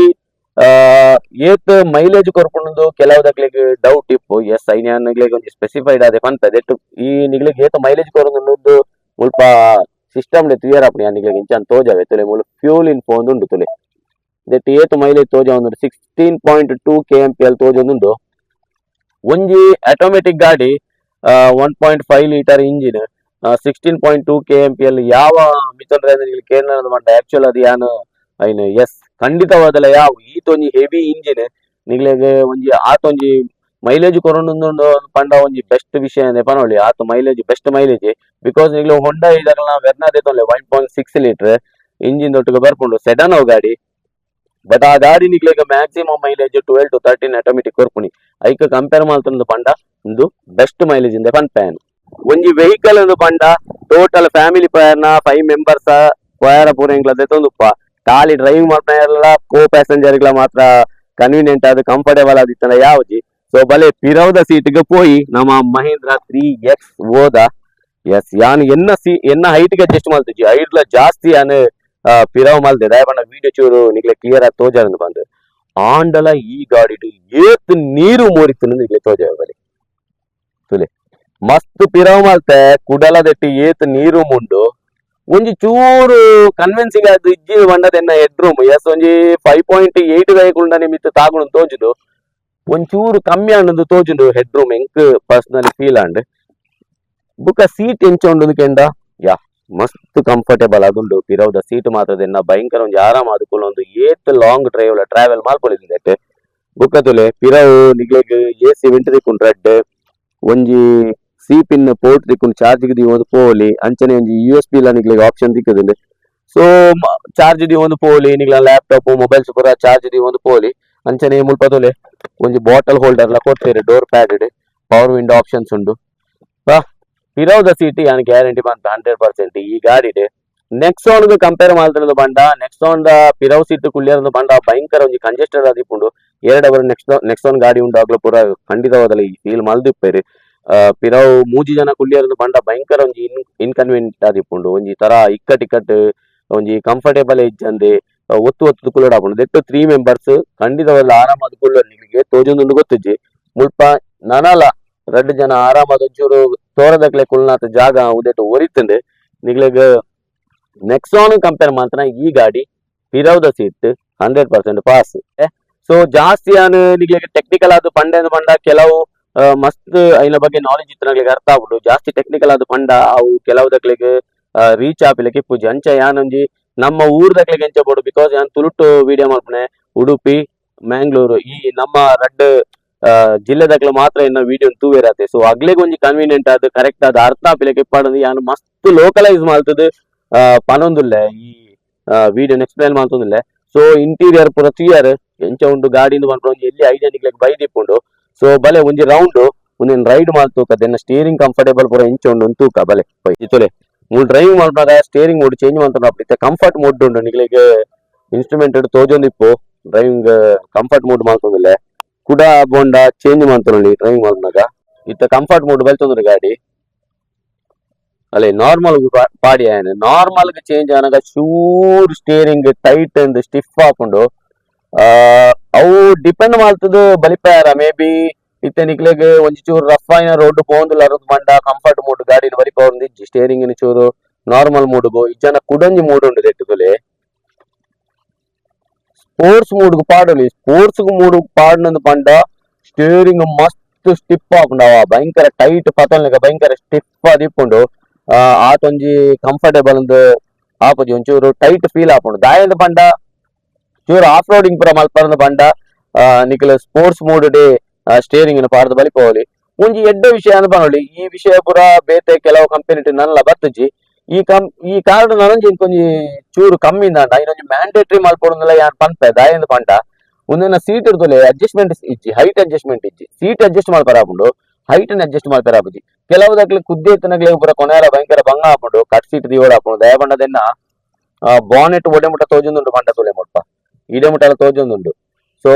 ಏತ್ ಮೈಲೇಜ್ ಕೊರ್ಪುಂಡು ಕೆಲವುದಕ್ಲೆಗ್ ಡೌಟ್ ಇಪ್ಪು. ಎಸ್, ಐನ್ ನಿಗ್ಲೆಗ್ ಒಂಜಿ ಸ್ಪೆಸಿಫೈಡ್ ಅದೇ ಪನ್ಪೆ. ದೆಟ್ ಈ ನಿಗ್ಲೆಗ್ ಏತ್ ಮೈಲೇಜ್ ಕೊರೊಂದುಂಡು ಮುಲ್ಪ ಸಿಸ್ಟಮ್ ಡ್ ಕ್ಲಿಯರ್ ಆಪುಂಡು. ಯಾನ್ ನಿಗ್ಲೆಗ್ ಇಂಚ ತೋಜಾವೆ ತೂಲೆ, ಮೂಲು ಫ್ಯೂಲ್ ಇನ್ಫೋ ಉಂಡು ತೂಲೆ. That ಏತ್ ಮೈಲೇಜ್ ತೋಜೊಂದುಂಡು. 16.2 ಕೆಎಂಪಿಎಲ್ ತೋಜೊಂದುಂಡು. ಒಂಜಿ ಆಟೋಮೆಟಿಕ್ ಗಾಡಿ, 1.5 litre engine, 16.2 ಕೆಎಂಪಿಎಲ್. ಯಾವ ಮಿಥುನ್ ಕೇಂದ್ರ ಮಂಡ ಆಕ್ಚುಲ್ ಅದು ಯಾನ್ ಐನ್. ಎಸ್, ಖಂಡಿತವಾದಲ ಯಾವ ಈತೊಂಜಿ ಹೆವಿ ಇಂಜಿನ್ ನಿಗ್ಲೆಗ್ ಒಂಜಿ ಆತೊಂಜಿ ಮೈಲೇಜ್ ಕೊರೊಂದು ಪಂಡ ಒಂಜಿ ಬೆಸ್ಟ್ ವಿಷಯ ಅಂದೆ ಪನೊಳಿ. ಆತ mileage, best mileage. Because ನಿಗ್ಲು ಹೊಂಡಾ ಇದಲ್ಲ ವೆರ್ನಾ ದೇತೊಂಲೆ, 1.6 litre engine ದೊಟ್ಟಿಗೆ ಬರ್ಪುಂಡು. ಸೆಡನ್ ಅವು ಗಾಡಿ. ಬಟ್ ಆ ಗಾಡಿ ನಿಗ್ಲೆಗ್ maximum mileage 12 to 13 automatic ಕೊರ್ಪುನಿ. ಐಕ್ ಕಂಪೇರ್ ಮಲ್ತೊಂದು ಪಂಡ ಉಂದು ಬೆಸ್ಟ್ ಮೈಲೇಜ್ ಇಂದೆ ಪನ್ಪೇನ್. ಒಂಜಿ ವೆಹಿಕಲ್ ಒಂದು ಪಂಡ ಟೋಟಲ್ ಫ್ಯಾಮಿಲಿ ಪೋಯರ್ನ ಫೈವ್ ಮೆಂಬರ್ಸ್ ಪೋಯರ ಪೂರ ಎಂಕ್ಲ ದೆತ್ತೊಂದುಪ್ಪ. ಖಾಲಿ ಡ್ರೈವ್ ಮಲ್ಪೆರೆಲ ಕೋ ಪ್ಯಾಸೆಂಜರ್ ಮಾತ್ರ ಕನ್ವೀನಿಯಂಟ್ ಆದ್, ಕಂಫರ್ಟೇಬಲ್ ಆದಿತ್ತಂಡ ಯಾವ್ಜಿ. ಸೊ ಬಲೆ ಪಿರವುದ ಸೀಟ್ಗೆ ಪೋಯಿ ನಮ್ಮ ಮಹೇಂದ್ರ 3 ಎಕ್ಸ್ ಓದ. ಎಸ್, ಯಾನ್ ಎನ್ನ ಸಿ ಎನ್ನ ಹೈಟ್ ಗೆ ಅಡ್ಜಸ್ಟ್ ಮಲ್ತಿಜಿ. ಐಡ್ಲ ಜಾಸ್ತಿ ಯಾನ್ ಪಿರವ್ ಮಲ್ದೆ. ದಾಯ ಪಂಡ ವಿಡಿಯೋ ಚೂರು ನಿಗ್ಲೆ ಕ್ಲಿಯರ್ ಆಗಿ ತೋಜಾರಂದು ಬಂದು. ಆಂಡಲ ಈ ಗಾಡಿಡ್ ಏತ್ ನೀರು ಮೋರಿತ್ತು ನಿಗ್ಲೆ ತೋಜಾವ. ಬಲೆ ತುಲೆ, ಮಸ್ತ್ ಪಿರವ್ ಮಲ್ತೆ. ಕುಡಲ ದೆಟ್ಟಿ ಏತ್ ನೀರು ಮುಂಡು. ಒಂಜಿ ಚೂರು ಕನ್ವಿನ್ಸಿಂಗ್ ಆದ್ ಇಜ್ಜಿ ಪಂಡದೆನ್ನ head room. S, ಒಂಜಿ 5.8 ವೆಹಿಕಲ್ ನಿಮಿತ್ತ ತಾಗುಣ ತೋಜುಂಡು. ಒಂಚೂರು ಕಮ್ಮಿ ಆಂಡಂದು ತೋಜುಂಡು ಹೆಡ್ ರೂಮ್, ಎಂಕ್ ಪರ್ಸನಲಿ ಫೀಲ್ ಆಂಡ್. ಬುಕ್ಕ ಸೀಟ್ ಎಂಚ ಉಂಡು ಕೆಂಡ. ಯಾ, ಮಸ್ತ್ ಕಂಫರ್ಟೇಬಲ್ ಆದುಂಡು ಪಿರವುದ ಸೀಟ್ ಮಾತ್ರ. ಎನ್ನ ಭಯಂಕರ ಒಂಜಿ ಆರಾಮ ಆದ್ ಕುಲ್ಲೊಂದು ಏತ್ long drive travel ಮಲ್ಪೊಲಿ. ಬುಕ್ಕ ತುಲೆ, ಪಿರವು ನಿಗ್ಲೆಗ್ ಎ ಸಿ ವೆಂಟ್ ತಿಕ್ಕುಂಡು ರೆಡ್. ಒಂಜಿ C pin port ತಿಕ್ಕುಂಡು, charge ದೀವೊಂದು ಪೋಲಿ. ಅಂಚನೆ ಒಂಜಿ U S B ಲ ನಿಗ್ಲೆಗ್ ಆಪ್ಷನ್ ತಿಕ್ಕುದುಂಡು. ಸೊ ಚಾರ್ಜ್ ದೀವೊಂದು ಪೋಲಿ, ನಿಗ್ಲ ಲ್ಯಾಪ್ಟಾಪ್, ಮೊಬೈಲ್ಸ್ ಪೂರ ಚಾರ್ಜ್ ದೀವೊಂದು ಪೋಲಿ. ಅಂಚನೆ ಮುಲ್ಪ ತೂಲೆ, ಒಂಜಿ ಬಾಟಲ್ ಹೋಲ್ಡರ್ ಲ ಕೊರ್ತೆರ್. Door pad, power window options ಉಂಡು. ಬಾ, ಪಿರವುದ ಸೀಟ್ ಯಾನ್ ಗ್ಯಾರಂಟಿ ಪನ್ಪೆ, 100% ಈ ಗಾಡಿಡ್ ನೆಕ್ಸಾನ್ ಕಂಪೇರ್ ಮಲ್ತುಂಡು ಪಂಡ, ನೆಕ್ಸಾನ್ ದ ಪಿರವು ಸೀಟ್ ಕುಳ್ಳಿಯರ್ದು ಪಂಡ ಭಯಂಕರ ಒಂಜಿ ಕಂಜೆಸ್ಟೆಡ್ ಆದಿಪ್ಪುಂಡು. ಎರಡ್ hour next Nexon ಗಾಡಿ ಉಂಡು, ಅಗ್ಲ ಪೂರ ಖಂಡಿತವಾದಲ ಈ ಫೀಲ್ ಮಲ್ದಿಪ್ಪೆರ್. ಪಿರವು ಮೂಜಿ ಜನ ಕುಳ್ಳಿಯರ್ದು ಪಂಡ ಭಯಂಕರ ಒಂಜಿ ಇನ್ಕನ್ವೀನಿಯಂಟ್ ಆದಿಪ್ಪುಂಡು. ಒಂಜಿ ತರ ಇಕ್ಕಟ್ ಇಕ್ಕಟ್, ಒಂಜಿ ಕಂಫರ್ಟೇಬಲ್ ಇಜ್ಜಂದೆ ಒತ್ತು ಒತ್ತು ಕುಲ್ಲೊಡಾಪುಂಡು. ದೆಟ್ಟು ತ್ರೀ ಮೆಂಬರ್ಸ್ ಖಂಡಿತವಾದ ಆರಾಮಾದ್ ಕುಲ್ಲೊಲಿ. ನಿಮಗೆ ತೋಜೊಂದುಂಡು ಗೊತ್ತಿಜ್ಜಿ, ಮುಲ್ಪ ನನಲ ರಡ್ಡ್ ಜನ ಆರಾಮಾದ್ ಒಂಚೂರು ತೋರದಕ್ಲೆ ಕುಲ್ನಾತ್ ಜಾಗ ಉದೆಟ್ ಒರಿತುಂಡು ನಿಗ್ಲೆಗ್. ನೆಕ್ಸಾನ್ ಕಂಪೇರ್ ಮಾತ್ರ ಈ ಗಾಡಿ ಪಿರವುದ seat 100% pass. So ಜಾಸ್ತಿ ಯಾನ್ ನಿಗ್ಲೆಗ್ ಟೆಕ್ನಿಕಲ್ ಆದ್ ಪಂಡೆ ಪಂಡ ಕೆಲವು ಮಸ್ತ್ ಐನ ಬಗ್ಗೆ ನಾಲೆಜ್ ಇತ್ತಿನಕ್ಲೆಗ್ ಅರ್ಥ ಆಪುಂಡು. ಜಾಸ್ತಿ ಟೆಕ್ನಿಕಲ್ ಆದ್ ಪಂಡ ಅವು ಕೆಲವು ದಕ್ಲೆಗ್ ರೀಚ್ ಆಪಿಲಕ್ಕೆ ಇಪ್ಪುಜಿ. ಅಂಚ ಯಾನೊಂಜಿ ನಮ್ಮ ಊರ್ದಕ್ಲೆಗ್ ಎಂಚ ಬೋಡು, because ಯಾನ್ ತುಳುಟ್ಟು ವಿಡಿಯೋ ಮಲ್ಪುನೆ. ಉಡುಪಿ, ಮ್ಯಾಂಗ್ಳೂರು ಈ ನಮ್ಮ ರಡ್ಡ್ ಜಿಲ್ಲೆದಕ್ಲೆ ಮಾತ್ರ ಇನ್ನ ವಿಡಿಯೋ ತೂವೆರಾತೆ. ಸೊ ಅಗ್ಲೆಗ್ ಒಂಜಿ ಕನ್ವೀನಿಯಂಟ್ ಆದ್, ಕರೆಕ್ಟ್ ಆದ್ ಅರ್ಥ ಆಪಿಲೆಕ ಇಪ್ಪಡಂದು ಯಾನ್ ಮಸ್ತ್ ಲೋಕಲೈಸ್ ಮಲ್ತುದು ಪನೊಂದುಲ್ಲೆ, ಈ ವಿಡಿಯೋನ ಎಕ್ಸ್ಪ್ಲೈನ್ ಮಲ್ತೊಂದುಲ್ಲೆ. ಸೊ ಇಂಟೀರಿಯರ್ ಪೂರ ತೂಯರ್, ಎಂಚ ಉಂಡು ಗಾಡಿಂದು ಪನ್ಪುನ ಒಂಜಿ ಎಲ್ಲಿ ಐಡಿಯಾ ನಿಕ್ಲೆಗ್ ಬೈದಿಪ್ಪುಂಡು. ಸೊ ಬಲೆ, ಒಂಜಿ ರೌಂಡ್ ಉಂದೆನ್ ರೈಡ್ ಮಲ್ತೂಕ. ದೆನ್ನ ಸ್ಟೀರಿಂಗ್ ಕಂಫರ್ಟೇಬಲ್ ಪೂರ ಎಂಚ ಉಂಡು ತೂಕ ಬಲೆ. ಇತ್ತೊಲೆ, ಮೂಲು ಡ್ರೈವಿಂಗ್ ಮಲ್ಪುನಗ steering mode change ಮಲ್ತೊಂಡು. ಇತ್ತೆ ಕಂಫರ್ಟ್ ಮೋಡ್ ಉಂಡು. ನಿಕ್ಲೆಗ್ ಇನ್ಸ್ಟ್ರೂಮೆಂಟ್ ತೋಜೊಂದಿಪ್ಪು. Driving comfort mode ಮಲ್ತೊಂದುಲ್ಲೆ. ಕುಡ ಬೋಂಡ ಚೇಂಜ್ ಮಲ್ತೊನೊಲಿ ಡ್ರೈವಿಂಗ್ ಮಲ್ಪುನಗ. ಇತ್ತೆ ಕಂಫರ್ಟ್ ಮೋಡ್ ಬಲ್ತೊಂದುಂಡು ಗಾಡಿ. ಅಲ್ಲೇ ನಾರ್ಮಲ್ ಪಾಡಿ ಆಯನ್. ನಾರ್ಮಲ್ ಚೇಂಜ್ ಆನಗ ಚೂರು ಸ್ಟೀರಿಂಗ್ ಟೈಟ್ ಅಂದ್ ಸ್ಟಿಫ್ ಆಪುಂಡು. ಅವು ಡಿಪೆಂಡ್ ಮಲ್ತುದು ಬಲಿಪಾಯರ. ಮೇ ಬಿ ಇತ್ತೆ ನಿಕ್ಲೆಗ್ ಒಂಜಿ ಚೂರು ರಫ್ ಆಯಿನ ರೋಡ್ ಪೋವೊಂದುಲ್ಲ ಪಂಡ ಕಂಫರ್ಟ್ ಮೋಡ್ ಗಾಡಿನ ಬಲಿಪವೊಂದು ಇಜ್ಜಿ. ಸ್ಟೇರಿಂಗ್ ಚೂರು ನಾರ್ಮಲ್ ಮೋಡ್ ಇಜ್ಜನ ಕುಡೊಂಜಿ ಮೋಡ್ ಉಂಡು ದೆಟ್ಟುದುಲೆ, ಸ್ಪೋರ್ಟ್ಸ್ ಮೋಡ್ ಪಾಡೊಲಿ. ಸ್ಪೋರ್ಟ್ಸ್ ಮೋಡ್ ಪಾಡ್ನಂದು ಪಂಡ ಸ್ಟೇರಿಂಗ್ ಮಸ್ತ್ ಸ್ಟಿಫ್ ಆಪುಂಡು. ಅವ ಭಯಂಕರ ಟೈಟ್ ಪತೊನ್ಲೆಕ ಭಯಂಕರ ಸ್ಟಿಫ್ ಆದಿಪ್ಪುಂಡು. ಆತೊಂಜಿ ಕಂಫರ್ಟೇಬಲ್ ಅಂದ್ ಆಪುಜಿ, ಒಂಚೂರು ಟೈಟ್ ಫೀಲ್ ಆಪುಂಡು. ದಾಯೆಂದ್ ಪಂಡ ಚೂರು ಆಫ್ ರೋಡಿಂಗ್ ಪೂರ ಮಲ್ಪರಂದು ಪಂಡ ನಿಕುಲು sports mode day steering ಪಾಡ್ದು ಬಲಿಪೋಲಿ. ಒಂಜಿ ಎಡ್ಡೆ ವಿಷಯ ಅಂದ್ ಪನೊಲಿ. ಈ ವಿಷಯ ಪೂರ ಬೇತೆ ಕೆಲವು ಕಂಪನಿ ನನ್ಲ ಬತ್ತುಜಿ. ಈ ಕಾರ್ಡ್ ನನೊಂಜಿ ಒಂಜಿ ಚೂರು ಕಮ್ಮಿ ಇಂದಾಂಡ ಇನ್ನೊಂಜಿ ಮ್ಯಾಂಡೇಟರಿ ಮಲ್ಪೊಡುಂದಲ ಯಾನ್ ಪನ್ಪೆ. ದಾಯೆಂದ್ ಪಂಡ ಉಂದೆನ ಸೀಟ್ ಇರ್ತುಲೆ ಅಡ್ಜಸ್ಟ್ಮೆಂಟ್ ಇಜ್ಜಿ, ಹೈಟ್ ಅಡ್ಜಸ್ಟ್ಮೆಂಟ್ ಇಜ್ಜಿ. ಸೀಟ್ ಅಡ್ಜಸ್ಟ್ ಮಲ್ಪರ ಆಪುಂಡು, ಹೈಟ್ ಅಡ್ಜಸ್ಟ್ ಮಲ್ಪರ ಆಪುಜಿ. ಕೆಲವು ದಕ್ಲೆ ಕುದ್ದೆ ಇತ್ತಿನಕ್ಲೆ ಪೂರ ಕೊನೆಯರ ಭಯಂಕರ ಬಂಗ ಆಪುಂಡು. ಕಟ್ ಸೀಟ್ ದಿವೊಡು ಆಪುಂಡು. ದಯ ಪಂಡದೆನ್ನ ಬಾನೆಟ್ ಒಡೆ ಮುಟ್ಟ ತೋಜೊಂದುಂಡು ಪಂಡ ತುಲೆ, ಮುಲ್ಪ ಇಡೆ ಮುಟ್ಟಲ ತೋಜೊಂದುಂಡು. ಸೊ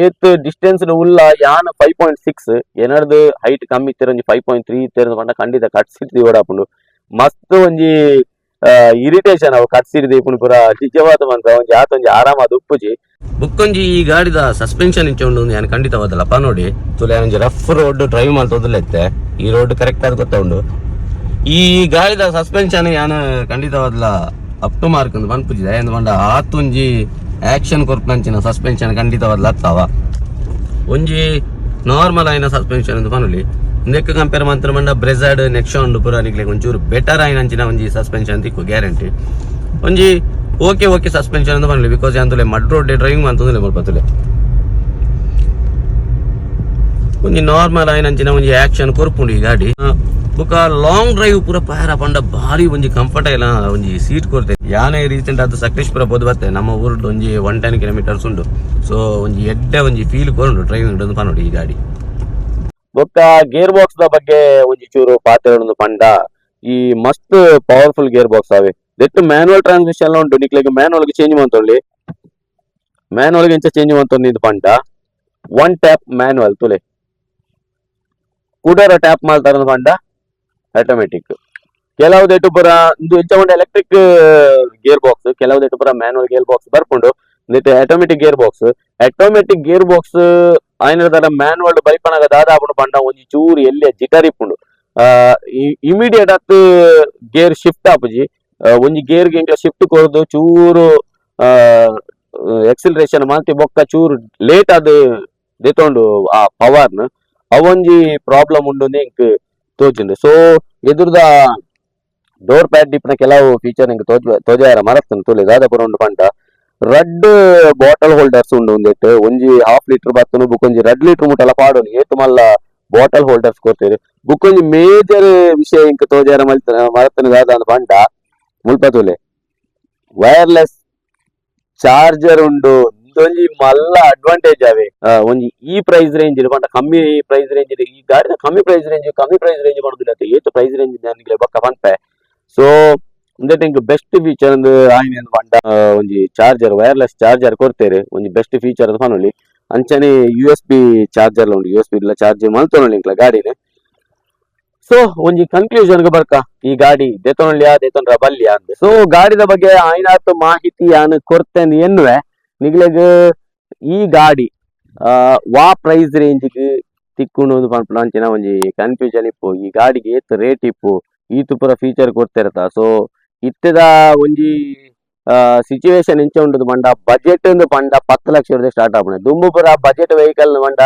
ಏತ್ ಡಿಸ್ಟೆನ್ಸ್ ಉಲ್ಲ. ಯಾನ್ 5.6, ಎನರ್ದು ಹೈಟ್ ಕಮ್ಮಿ ಇತ್ತೆರ್ ಒಂಜಿ 5.3 ಇತ್ತೆರ್ ಪಂಡ ಖಂಡಿತ ಕಟ್ ಸೀಟ್ ದಿವೊಡಾಪುಂಡು. ಮಸ್ತ್ ಒಂಜಿ ಇರಿಟೇಷನ್ ಅವು ಕಟ್ ಸೀಟ್ ದೀಪುಂಡು ಪೂರ. ನಿಜವಾದ ಪನ್ಪ ಒಂಜಿ ಆತ ಒಂಜಿ ಆರಾಮ ಅದು ಉಪ್ಪುಜಿ. ಬುಕ್ಕೊಂಜಿ ಈ ಗಾಡಿದ ಸಸ್ಪೆನ್ಷನ್ ಇಂಚ ಉಂಡು ಯಾನ್ ಖಂಡಿತವಾದಲ್ಲ ನೋಡಿ. ತುಲೆ, ಒಂಜಿ rough road drive ಮಲ್ತೊಂದುಲ್ಲ ಇತ್ತೆ. ಈ ರೋಡ್ ಕರೆಕ್ಟ್ ಆದ್ ಗೊತ್ತ ಉಂಡು. ಈ ಗಾಡಿದ ಸಸ್ಪೆನ್ಷನ್ ಯಾನ್ ಖಂಡಿತವಾದ್ಲ up to mark ಅಂದ್ ಪನ್ಪುಜಿ. ದಾಯೆಂದ್ ಪಂಡ ಆತೊಂಜಿ Action ಕೊರ್ಪುನಂಚಿನ suspension ಖಂಡಿತವಾದ್ಲ ಅತ್ತಾವ. ಒಂಜಿ ನಾರ್ಮಲ್ ಆಯಿನ ಸಸ್ಪೆನ್ಷನ್ ಅಂತ ಪನೊಲಿ. ಇಂದೆಕ್ ಕಂಪೇರ್ ಮಂತ್ರ ಮಂಡ ಬ್ರೆಜಾಡ್, ನೆಕ್ಸಾನ್ ಪೂರ ನಿಕ್ಲೆಗ್ ಒಂಚೂರು ಬೆಟರ್ ಆಯಿನಂಚಿನ ಒಂಜಿ ಸಸ್ಪೆನ್ಷನ್ ತಿಕ್ಕು ಗ್ಯಾರಂಟಿ. ಒಂಜಿ okay okay suspension ಅಂತ ಪನೊಲಿ, because ಅಂತುಲೆ mud road driving ಮಂತೊಂದುಲ್ಲೆ. ಮುಲ್ಪ ಒಂಜಿ ನಾರ್ಮಲ್ ಆಯಿನಂಚಿನ ಒಂಜಿ ಆಕ್ಷನ್ ಕೊರ್ಪುಂಡು ಈ ಗಾಡಿ. ಬೊಕ ಲಾಂಗ್ ಡ್ರೈವ್ ಪೂರ ಪಾರ ಪಂಡ ಭಾರಿ ಒಂಜಿ ಕಂಫರ್ಟ್ ಇಲ್ಲ ಒಂಜಿ ಸೀಟ್ ಕೊರ್ತೆ. ಯಾನೆ ರೀಸೆಂಟ್ ಆದ್ ಸಕಲೇಶ್ಪುರ ಪೋದು ಬತ್ತೆ. ನಮ್ಮ ಊರುಡು ಒಂಜಿ 110 ಕಿಲೋಮೀಟರ್ಸ್ ಉಂಡು. ಸೊ ಒಂಜಿ ಎಡ್ಡೆ ಒಂಜಿ ಫೀಲ್ ಕೊರುಂಡು ಡ್ರೈವಿಂಗ್ ಒಂದು ಪನೊಡು ಈ ಗಾಡಿ. ಬೊಕ್ಕ ಗೇರ್ ಬಾಕ್ಸ್ ದ ಬಗ್ಗೆ ಒಂಜಿ ಚೂರು ಪಾತೆರೊಂದು ಪಂಡ, ಈ ಮಸ್ತ್ powerful gear box ಅವೆ. ದೆಟ್ಟು ಮ್ಯಾನುವಲ್ ಟ್ರಾನ್ಸ್ಮಿಷನ್ ಉಂಟು. ನಿಕ್ಲೆಗ್ ಮ್ಯಾನುವಲ್ ಚೇಂಜ್ ಮಂತೊಳ್ಳಿ. ಮ್ಯಾನುವಲ್ ಎಂಚ ಚೇಂಜ್ ಮಂತೊಂದು ಇದು ಪಂಡ, one tap manual ತುಲೆ. ಕುಡರ ಟ್ಯಾಪ್ ಮಾಡ್ತಾರ ಪಂಡ ಆಟೋಮೆಟಿಕ್. ಕೆಲವು ದೆಟ್ಟು ಪೂರ ಇಂದು ಎಂಚ ಉಂಡು electric gear box, ಕೆಲವು ದೆಟ್ಟು ಪೂರ manual gear box ಬರ್ಪುಂಡು. Automatic gear box, automatic gear box ಆಯ್ನ ತರ ಮ್ಯಾನುವಲ್ ಬೈಪನಾಗ ದಾದ ಆಪುಂಡು ಪಂಡ, ಒಂಜಿ ಚೂರು ಎಲ್ಲಿ ಜಿಟರ್ ಇಪ್ಪುಂಡು. ಇಮಿಡಿಯೇಟ್ ಆತ್ ಗೇರ್ ಶಿಫ್ಟ್ ಆಪುಜಿ. ಒಂಜಿ ಗೇರ್ ಎಂಕ್ಲ ಶಿಫ್ಟ್ ಕೊರ್ದು ಚೂರು ಎಕ್ಸಿಲರೇಷನ್ ಮಾಲ್ತಿ ಬೊಕ್ಕ ಚೂರು ಲೇಟ್ ಆದ್ ದೆತೊಂಡು ಆ ಪವರ್ನ್. ಅವೊಂಜಿ ಪ್ರಾಬ್ಲಮ್ ಉಂಡು ಎಂಕ್ ತೋಜುಂಡು. ಸೊ ಎದುರುದ ಡೋರ್ ಪ್ಯಾಡ್ ಇಪ್ಪುನ ಕೆಲವು ಫೀಚರ್ ಎಂಕ್ ತೋಜ ತೋಜಾರ ಮರತ್ತುಂಡು. ತೂಲೆ, ದಾದ ಪೂರ ಉಂಡು ಪಂಡ, ರಡ್ಡ್ ಬಾಟಲ್ ಹೋಲ್ಡರ್ಸ್ ಉಂಡು. ಒಂದೆಟ್ ಒಂಜಿ ಹಾಫ್ ಲೀಟರ್ ಬತ್ತುನು, ಬೊಕೊಂಜಿ 2 ಲೀಟರ್ ಮುಟ್ಟಲ ಪಾಡೊಲಿ. ಏತ್ ಮಲ್ಲ ಬಾಟಲ್ ಹೋಲ್ಡರ್ಸ್ ಕೊರ್ತೆರ್. ಬೊಕೊಂಜಿ ಮೇಜರ್ ವಿಷಯ ಎಂಕ್ ತೋಜಾರ ಮಲ್ತ ಮರತ್ತುನು ದಾದ ಅಂದ್ ಪಂಡ, ಮುಲ್ಪ ತೂಲೆ, ವೈರ್ಲೆಸ್ ಚಾರ್ಜರ್ ಉಂಡು. ಇಂದೊಂಜಿ ಮಲ್ಲ ಅಡ್ವಾಂಟೇಜ್ ಅವೆ. ಒಂಜಿ ಈ ಪ್ರೈಸ್ ರೇಂಜ್ ಪಂಡ ಕಮ್ಮಿ ಪ್ರೈಸ್ ರೇಂಜ್, ಈ ಗಾಡಿದ ಕಮ್ಮಿ ಪ್ರೈಸ್ ರೇಂಜ್, ಕಮ್ಮಿ ಪ್ರೈಸ್ ರೇಂಜ್ ಪಂಡುದಿಲ್ಲ, ಏತ್ ಪ್ರೈಸ್ ರೇಂಜ್ ನಿಕ್ಲೆ ಬೊಕ್ಕ ಪನ್ಪೆ. ಸೊ ಉಂದೆಟ್ ಎಂಕ್ ಬೆಸ್ಟ್ ಫೀಚರ್ ಅಂದ್ ಆಯ್ನೆ ಪಂಡ, ಒಂಜಿ charger, wireless charger ಕೊರ್ತೆರ್. ಒಂಜಿ ಬೆಸ್ಟ್ ಫೀಚರ್ ಅದು ಪನೊಲಿ. ಅಂಚನೆ U S B charger ಉಂಡು. U S B charge ಮಲ್ತೊನೊಲಿ ಎಂಕ್ಲ ಗಾಡಿನ. ಸೊ ಒಂಜಿ ಕನ್ಕ್ಲೂಷನ್ ಬರ್ಕ, ಈ ಗಾಡಿ ದೆತೊನೊಲಿಯಾ ದೆತೊನ್ರ ಬಲ್ಲಿಯಾ ಅಂದ್. ಸೊ ಗಾಡಿದ ಬಗ್ಗೆ ಆಯ್ನಾತ್ ಮಾಹಿತಿ ಯಾನ್ ಕೊರ್ತೆಂದ್ ಎನ್ನುವೆ. ನಿಗ್ಲೆಗ್ ಈ ಗಾಡಿ ವಾ ಪ್ರೈಸ್ ರೇಂಜ್ ತಿಕ್ಕುಂಡು ಪನ್ಪುನ ಅಂಚಿನ ಒಂಜಿ ಕನ್ಫ್ಯೂಷನ್ ಇಪ್ಪು. ಈ ಗಾಡಿಗೆ ಏತ್ ರೇಟ್ ಇಪ್ಪು, ಈತ್ ಪೂರ ಫೀಚರ್ ಕೊರ್ತಿರ್ತ. ಸೊ ಇತ್ತೆದ ಒಂಜಿ ಸಿಚುವೇಶನ್ ಎಂಚ ಉಂಡುದು ಪಂಡ, ಬಜೆಟ್ ಒಂದು ಪಂಡ 10 ಲಕ್ಷ ಸ್ಟಾರ್ಟ್ ಆಪುಂಡು. ದುಂಬು ಪೂರ ಬಜೆಟ್ ವೆಹಿಕಲ್ ಪಂಡ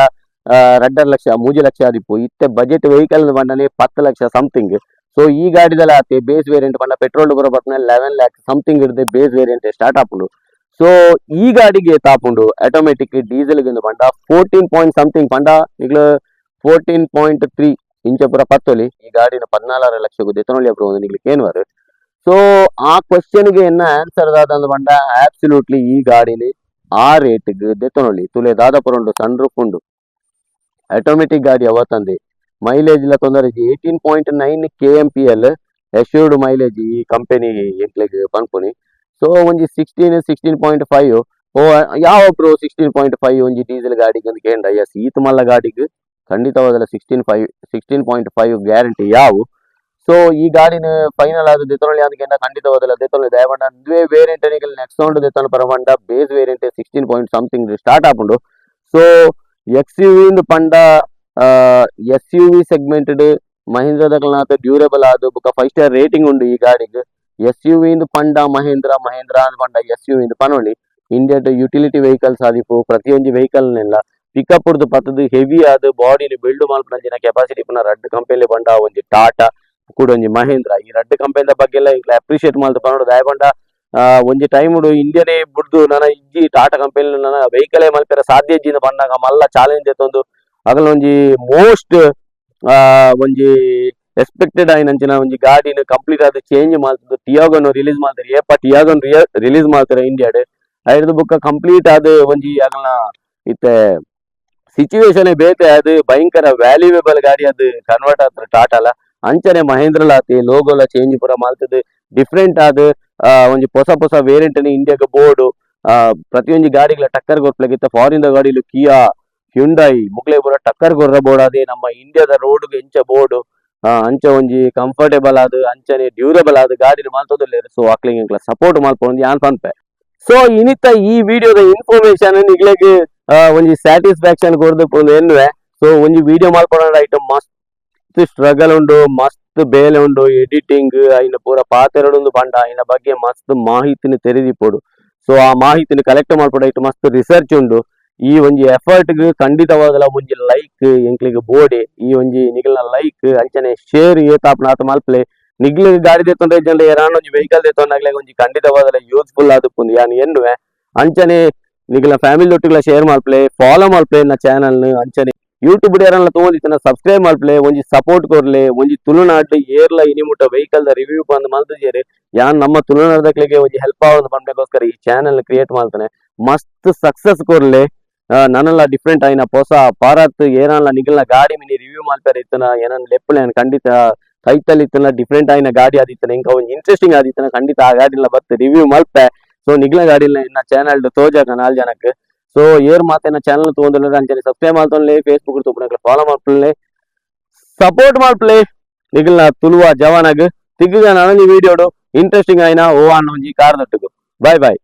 2.5 ಲಕ್ಷ, 3 ಲಕ್ಷ ಆದಿಪ್ಪು. ಇತ್ತೆ ಬಜೆಟ್ ವೆಹಿಕಲ್ ಪಂಡನೆ 10 ಲಕ್ಷ ಸಮಥಿಂಗ್. ಸೊ ಈ ಗಾಡಿದಲ ಆತೆ ಬೇಸ್ ವೇರಿಯಂಟ್ ಪಂಡ ಪೆಟ್ರೋಲ್ ಪೂರ ಬರ್ಪುನ 11 ಲ್ಯಾಕ್ ಸಮಥಿಂಗ್ ಹಿಡ್ದು base variant start ಆಪುಂಡು. ಸೊ ಈ ಗಾಡಿಗೆ ತಾಪುಂಡು ಆಟೋಮೆಟಿಕ್ ಡೀಸೆಲ್ ಪಂಡ 14 ಪಾಯಿಂಟ್ ಸಮಥಿಂಗ್ ಪಂಡ ನಿಗ್ಲು 14.3 ಇಂಚ ಪೂರ ಪತ್ತೊಲಿ. ಈ ಗಾಡಿನ 14.5 ಲಕ್ಷ ದೆತೊನೊಲಿ ಬ್ರೋ ನಿಗ್ಲು ಕೇನ್ವರ್. ಸೊ ಆ ಕ್ವಶನ್ಗೆ ಎನ್ನ ಆನ್ಸರ್ ದಾದ ಪಂಡ, ಆಬ್ಸಲ್ಯೂಟ್ಲಿ ಈ ಗಾಡಿని ಆ ರೇಟ್ಗೆ ದೆತೊನೊಲಿ. ತುಲೆ ದಾದ ಪೂರ ಉಂಡು, ಸನ್ ರೂಫ್ ಉಂಡು, ಆಟೋಮೆಟಿಕ್ ಗಾಡಿ ಅವತ್ತಂದೆ ಮೈಲೇಜ್ ಇಲ್ಲ ತೊಂದರೆ. 18.9 KMPL assured mileage ಈ ಕಂಪನಿ ಎಂಕ್ಲೆಗ್ ಪನ್ಪುನಿ. ಸೊ ಒಂಜಿ 16, 16.5. ಓ ಯಾವ ಬ್ರೋ, 16.5 ಒಂಜಿ ಡೀಸೆಲ್ ಗಾಡಿಗೆ ಅಂತ ಕೇಂದ್ರ. ಎಸ್, ಈತ ಮಲ್ಲ ಗಾಡಿಗೆ ಖಂಡಿತವಾದಲ್ಲ 16 5, 16.5 ಗ್ಯಾರಂಟಿ ಯಾವು. ಸೊ ಈ ಗಾಡಿನ ಫೈನಲ್ ಆದ ದೆತೊನೊಲಿ ಅಂತ ಖಂಡಿತವಾದಲ್ಲ ದೆತೊನೊಲಿ. ದಯಪಂಡ ಅಂದುವೇ ವೇರಿಯಂಟ್ ನಿಗಲ್ ನೆಕ್ಸ್ಟ್ ಉಂಡು ದೆತೊನ ಪರಪಂಡ base variant 16 point something start ಆಪುಂಡು. So X U V ಪಂಡ S U V segmented ಮಹೀಂದ್ರದಕಲ್ನಾಥ durable ಆದ್ ಬೊಕ 5 ಸ್ಟಾರ್ ರೇಟಿಂಗ್ ಉಂಡು ಈ ಗಾಡಿಗ್. S you V ಪಂಡ ಮಹೇಂದ್ರ, ಮಹೇಂದ್ರ ಅಂದ್ ಪಂಡ S you V ಪನೊಲಿ. ಇಂಡಿಯಾಡ್ ಯುಟಿಲಿಟಿ ವೆಹಿಕಲ್ಸ್ ಆದಿಪ್ಪು, ಪ್ರತಿಯೊಂಜಿ ವೆಹಿಕಲ್ ನೆಲ್ಲ ಪಿಕಪ್ ಡ್ದು ಪತ್ತದು ಹೆವಿ ಆದ್ ಬಾಡಿನ ಬಿಲ್ಡ್ ಮಲ್ಪುನಂಚಿನ ಕೆಪಾಸಿಟಿ ಇಪ್ಪುನ ರಡ್ಡ್ ಕಂಪನಿ ಪಂಡ ಒಂಜಿ ಟಾಟಾ, ಕೂಡ ಒಂಜಿ ಮಹೇಂದ್ರ. ಈ ರಡ್ಡ್ ಕಂಪನಿದ ಬಗ್ಗೆ ಎಲ್ಲ ಎಂಕ್ಲೆ ಅಪ್ರಿಶಿಯೇಟ್ ಮಲ್ತ್ ಪನೊಡು. ದಾಯೆ ಪಂಡ ಒಂಜಿ ಟೈಮ್ ಇಂಡಿಯಾನೇ ಬುಡ್ದು ನನ ಇಜ್ಜಿ, ಟಾಟಾ ಕಂಪನಿ ನನ ವೆಹಿಕಲ್ ಮಲ್ಪೆರೆ ಸಾಧ್ಯ ಇಜ್ಜಿ ಪನ್ನಗ ಮಲ್ಲ ಚಾಲೆಂಜ್ ಎತ್ತೊಂದು ಅಗಲ ಒಂಜಿ ಮೋಸ್ಟ್ ಒಂಜಿ ಎಕ್ಸ್ಪೆಕ್ಟೆಡ್ ಆಯಿನಂಚಿನ ಒಂಜಿ ಗಾಡಿನ ಕಂಪ್ಲೀಟ್ ಆದ್ ಚೇಂಜ್ ಮಲ್ತದು ಟಿಯಾಗೋನ್ ರಿಲೀಸ್ ಮಲ್ತೆರ್. ಏಪ ಟಿಯಾಗೋನ್ ರಿಲೀಸ್ ಮಲ್ತೆರ್ ಇಂಡಿಯಾಡ್, ಐಡ್ದ್ ಬೊಕ್ಕ ಕಂಪ್ಲೀಟ್ ಆದ್ ಒಂಜಿ ಅಗಲ್ನ ಇತ್ತೆ ಸಿಚುವೇಶನ್ ಬೇತೆ ಅದು ಭಯಂಕರ ವ್ಯಾಲ್ಯೂಯೇಬಲ್ ಗಾಡಿ ಅದು ಕನ್ವರ್ಟ್ ಆತ್ರ ಟಾಟಾಲ. ಅಂಚನೆ ಮಹೇಂದ್ರಲ ಆತಿ ಲೋಗೋಲ ಚೇಂಜ್ ಪೂರ ಮಲ್ತದು ಡಿಫ್ರೆಂಟ್ ಆದ್ ಒಂಜಿ ಪೊಸ ಪೊಸ ವೇರಿಯಂಟ್ ಇಂಡಿಯಾಗ್ ಬೋರ್ಡ್ ಪ್ರತಿಯೊಂಜಿ ಗಾಡಿಗಳ ಟಕ್ಕರ್ ಕೊರ್ಪುಲೆಗಿತ್ತ ಫಾರಿನ್ ದ ಗಾಡಿಲು ಕಿಯಾ, ಹ್ಯುಂಡೈ ಮುಕ್ಲೆ ಪೂರ ಟಕ್ಕರ್ ಕೊರ್ರ ಬೋರ್ಡ್ ಅದೇ ನಮ್ಮ ಇಂಡಿಯಾದ ರೋಡ್ ಎಂಚ ಬೋರ್ಡ್ ಅಂಚ ಒಂಜಿ ಕಂಫರ್ಟೇಬಲ್ ಆದ್ ಅಂಚನೆ ಡ್ಯೂರಬಲ್ ಆದ್ ಗಾಡಿನ ಮಲ್ತೊಂದುಲ್ಲೆರ್. ಸೊ ಅಕ್ಲೆಗ್ ಎಂಕ್ಲ ಸಪೋರ್ಟ್ ಮಲ್ಪೊಂದು ಯಾನ್ ಪನ್ಪೆ. ಸೊ ಇನಿತ ಈ ವಿಡಿಯೋದ ಇನ್ಫಾರ್ಮೇಶನ್ ನಿಗ್ಲೆಗ್ ಒಂಜಿ ಸ್ಯಾಟಿಸ್ಫ್ಯಾಕ್ಷನ್ ಕೊರ್ದು ಎನ್ನುವೆ. ಸೊ ಒಂಜಿ ವಿಡಿಯೋ ಮಲ್ಪೊಡ ಐಟಮ್ ಮಸ್ತ್ ಸ್ಟ್ರಗಲ್ ಉಂಡು, ಮಸ್ತ್ ಬೇಲೆ ಉಂಡು. ಎಡಿಟಿಂಗ್ ಐನ ಪೂರ ಪಾತೆರಡೊಂದು ಪಂಡ ಐನ ಬಗ್ಗೆ ಮಸ್ತ್ ಮಾಹಿತಿನ ತೆರೆದಿಪ್ಪೊಡು. ಸೊ ಆ ಮಾಹಿತಿನ ಕಲೆಕ್ಟ್ ಮಲ್ಪೊಡು. ಮಸ್ತ್ ರಿಸರ್ಚ್ ಉಂಡು. ಈ ಒಂಜಿ ಎಫರ್ಟ್ ಗ್ ಖಂಡಿತವಾದಲ ಒಂಜಿ ಲೈಕ್ ಎಂಕ್ಲೆಗ್ ಬೋಡೆ. ಈ ಒಂಜಿ ನಿಗಲ್ನ ಲೈಕ್ ಅಂಚನೆ ಶೇರ್ ಏತಾಪುನ ಆತ ಮಲ್ಪಲೆ. ನಿಗ್ಲಿಗ್ ಗಾಡಿ ದೆತ್ತೊಂಡ ಇಜ್ಜಂಡ ಏರಾನ ಒಂಜಿ ವೆಹಿಕಲ್ ದೆತ್ತೊಂಡಾಗ್ಲೆ ಒಂಜಿ ಖಂಡಿತವಾದಲ ಯೂಸ್ಫುಲ್ ಆದುಪ್ಪುಂಡು ಯಾನ್ ಎನ್ನುವೆ. ಅಂಚನೆ ನಿಗಲ ಫ್ಯಾಮಿಲಿ ಒಟ್ಟಿಗೆ ಶೇರ್ ಮಲ್ಪಲೆ, ಫಾಲೋ ಮಲ್ಪಲೆ ಎನ್ನ ಚಾನಲ್. ಅಂಚನೆ ಯೂಟ್ಯೂಬ್ ಏರನ್ಲ ತೋಂದಿತ್ತನ ಸಬ್ಸ್ಕ್ರೈಬ್ ಮಲ್ಪಲೆ, ಒಂಜಿ ಸಪೋರ್ಟ್ ಕೊರ್ಲೆ. ಒಂಜಿ ತುಳುನಾಡ್ ಏರ್ಲ ಇನಿಮುಟ್ಟ ವೆಹಿಕಲ್ ದ ರಿವ್ಯೂ ಬಂದ್ ಮಲ್ತುಜೆರ್. ಯಾನ್ ನಮ್ಮ ತುಳುನಾಡ್ದಕ್ಲೆಗೆ ಒಂಜಿ ಹೆಲ್ಪ್ ಆವೊಂದು ಪನ್ಪೆಗೋಸ್ಕರ ಈ ಚಾನಲ್ ಕ್ರಿಯೇಟ್ ಮಾಡ್ತಾನೆ. ಮಸ್ತ್ ಸಕ್ಸಸ್ ಕೊರ್ಲೆ. ನನಲ ಡಿಫ್ರೆಂಟ್ ಆಯಿನ ಪೊಸ ಪಾರತ್ ಏರನ್ಲ ನಿಗಲ್ನ ಗಾಡಿ ಮಿನಿ ರಿವ್ಯೂ ಮಲ್ಪೆರೆ ಇತ್ತನ ಏನನ್ ಲೆಪ್ಪುಲೆ. ಖಂಡಿತ ಕೈತಲ್ ಇತ್ತನ, ಡಿಫ್ರೆಂಟ್ ಆಯಿನ ಗಾಡಿ ಆದಿತ್ತನ, ಇಂಕ ಒಂಜಿ ಇಂಟ್ರೆಸ್ಟಿಂಗ್ ಆದಿತ್ತನ, ಖಂಡಿತ ಆ ಗಾಡಿಲ ಬತ್ತು ರಿವ್ಯೂ ಮಲ್ಪೆ. ಸೊ ನಿಗ್ಲ ಗಾಡಿಲ ಎನ್ನ ಚಾನಲ್ ತೋಜಾಕ ನಾಲ್ ಜನಕ್. ಸೊ ಏರ್ ಮಾತೆನ ಚಾನಲ್ ತಗೊಂಡಿಲ್ಲ, ಅಂಚನೆ ಸಬ್ಸ್ಕ್ರೈಬ್ ಮಲ್ತೊನ್ಲೆ, ಫೇಸ್ಬುಕ್ ತೂಪುನಕ್ಲೆ ಫಾಲೋ ಮಲ್ಪುಲೆ, ಸಪೋರ್ಟ್ ಮಲ್ಪುಲೆ ನಿಗಲ್ನ ತುಳುವ ಜವಾನಗ್. ತಿಗ್ಗ ನನೊಂಜಿ ವಿಡಿಯೋಡು ಇಂಟ್ರೆಸ್ಟಿಂಗ್ ಆಯಿನ ಓ ಅನ್ನ ಒಂಜಿ ಕಾರ್ ದೊಟ್ಟುಗು. Boy boy.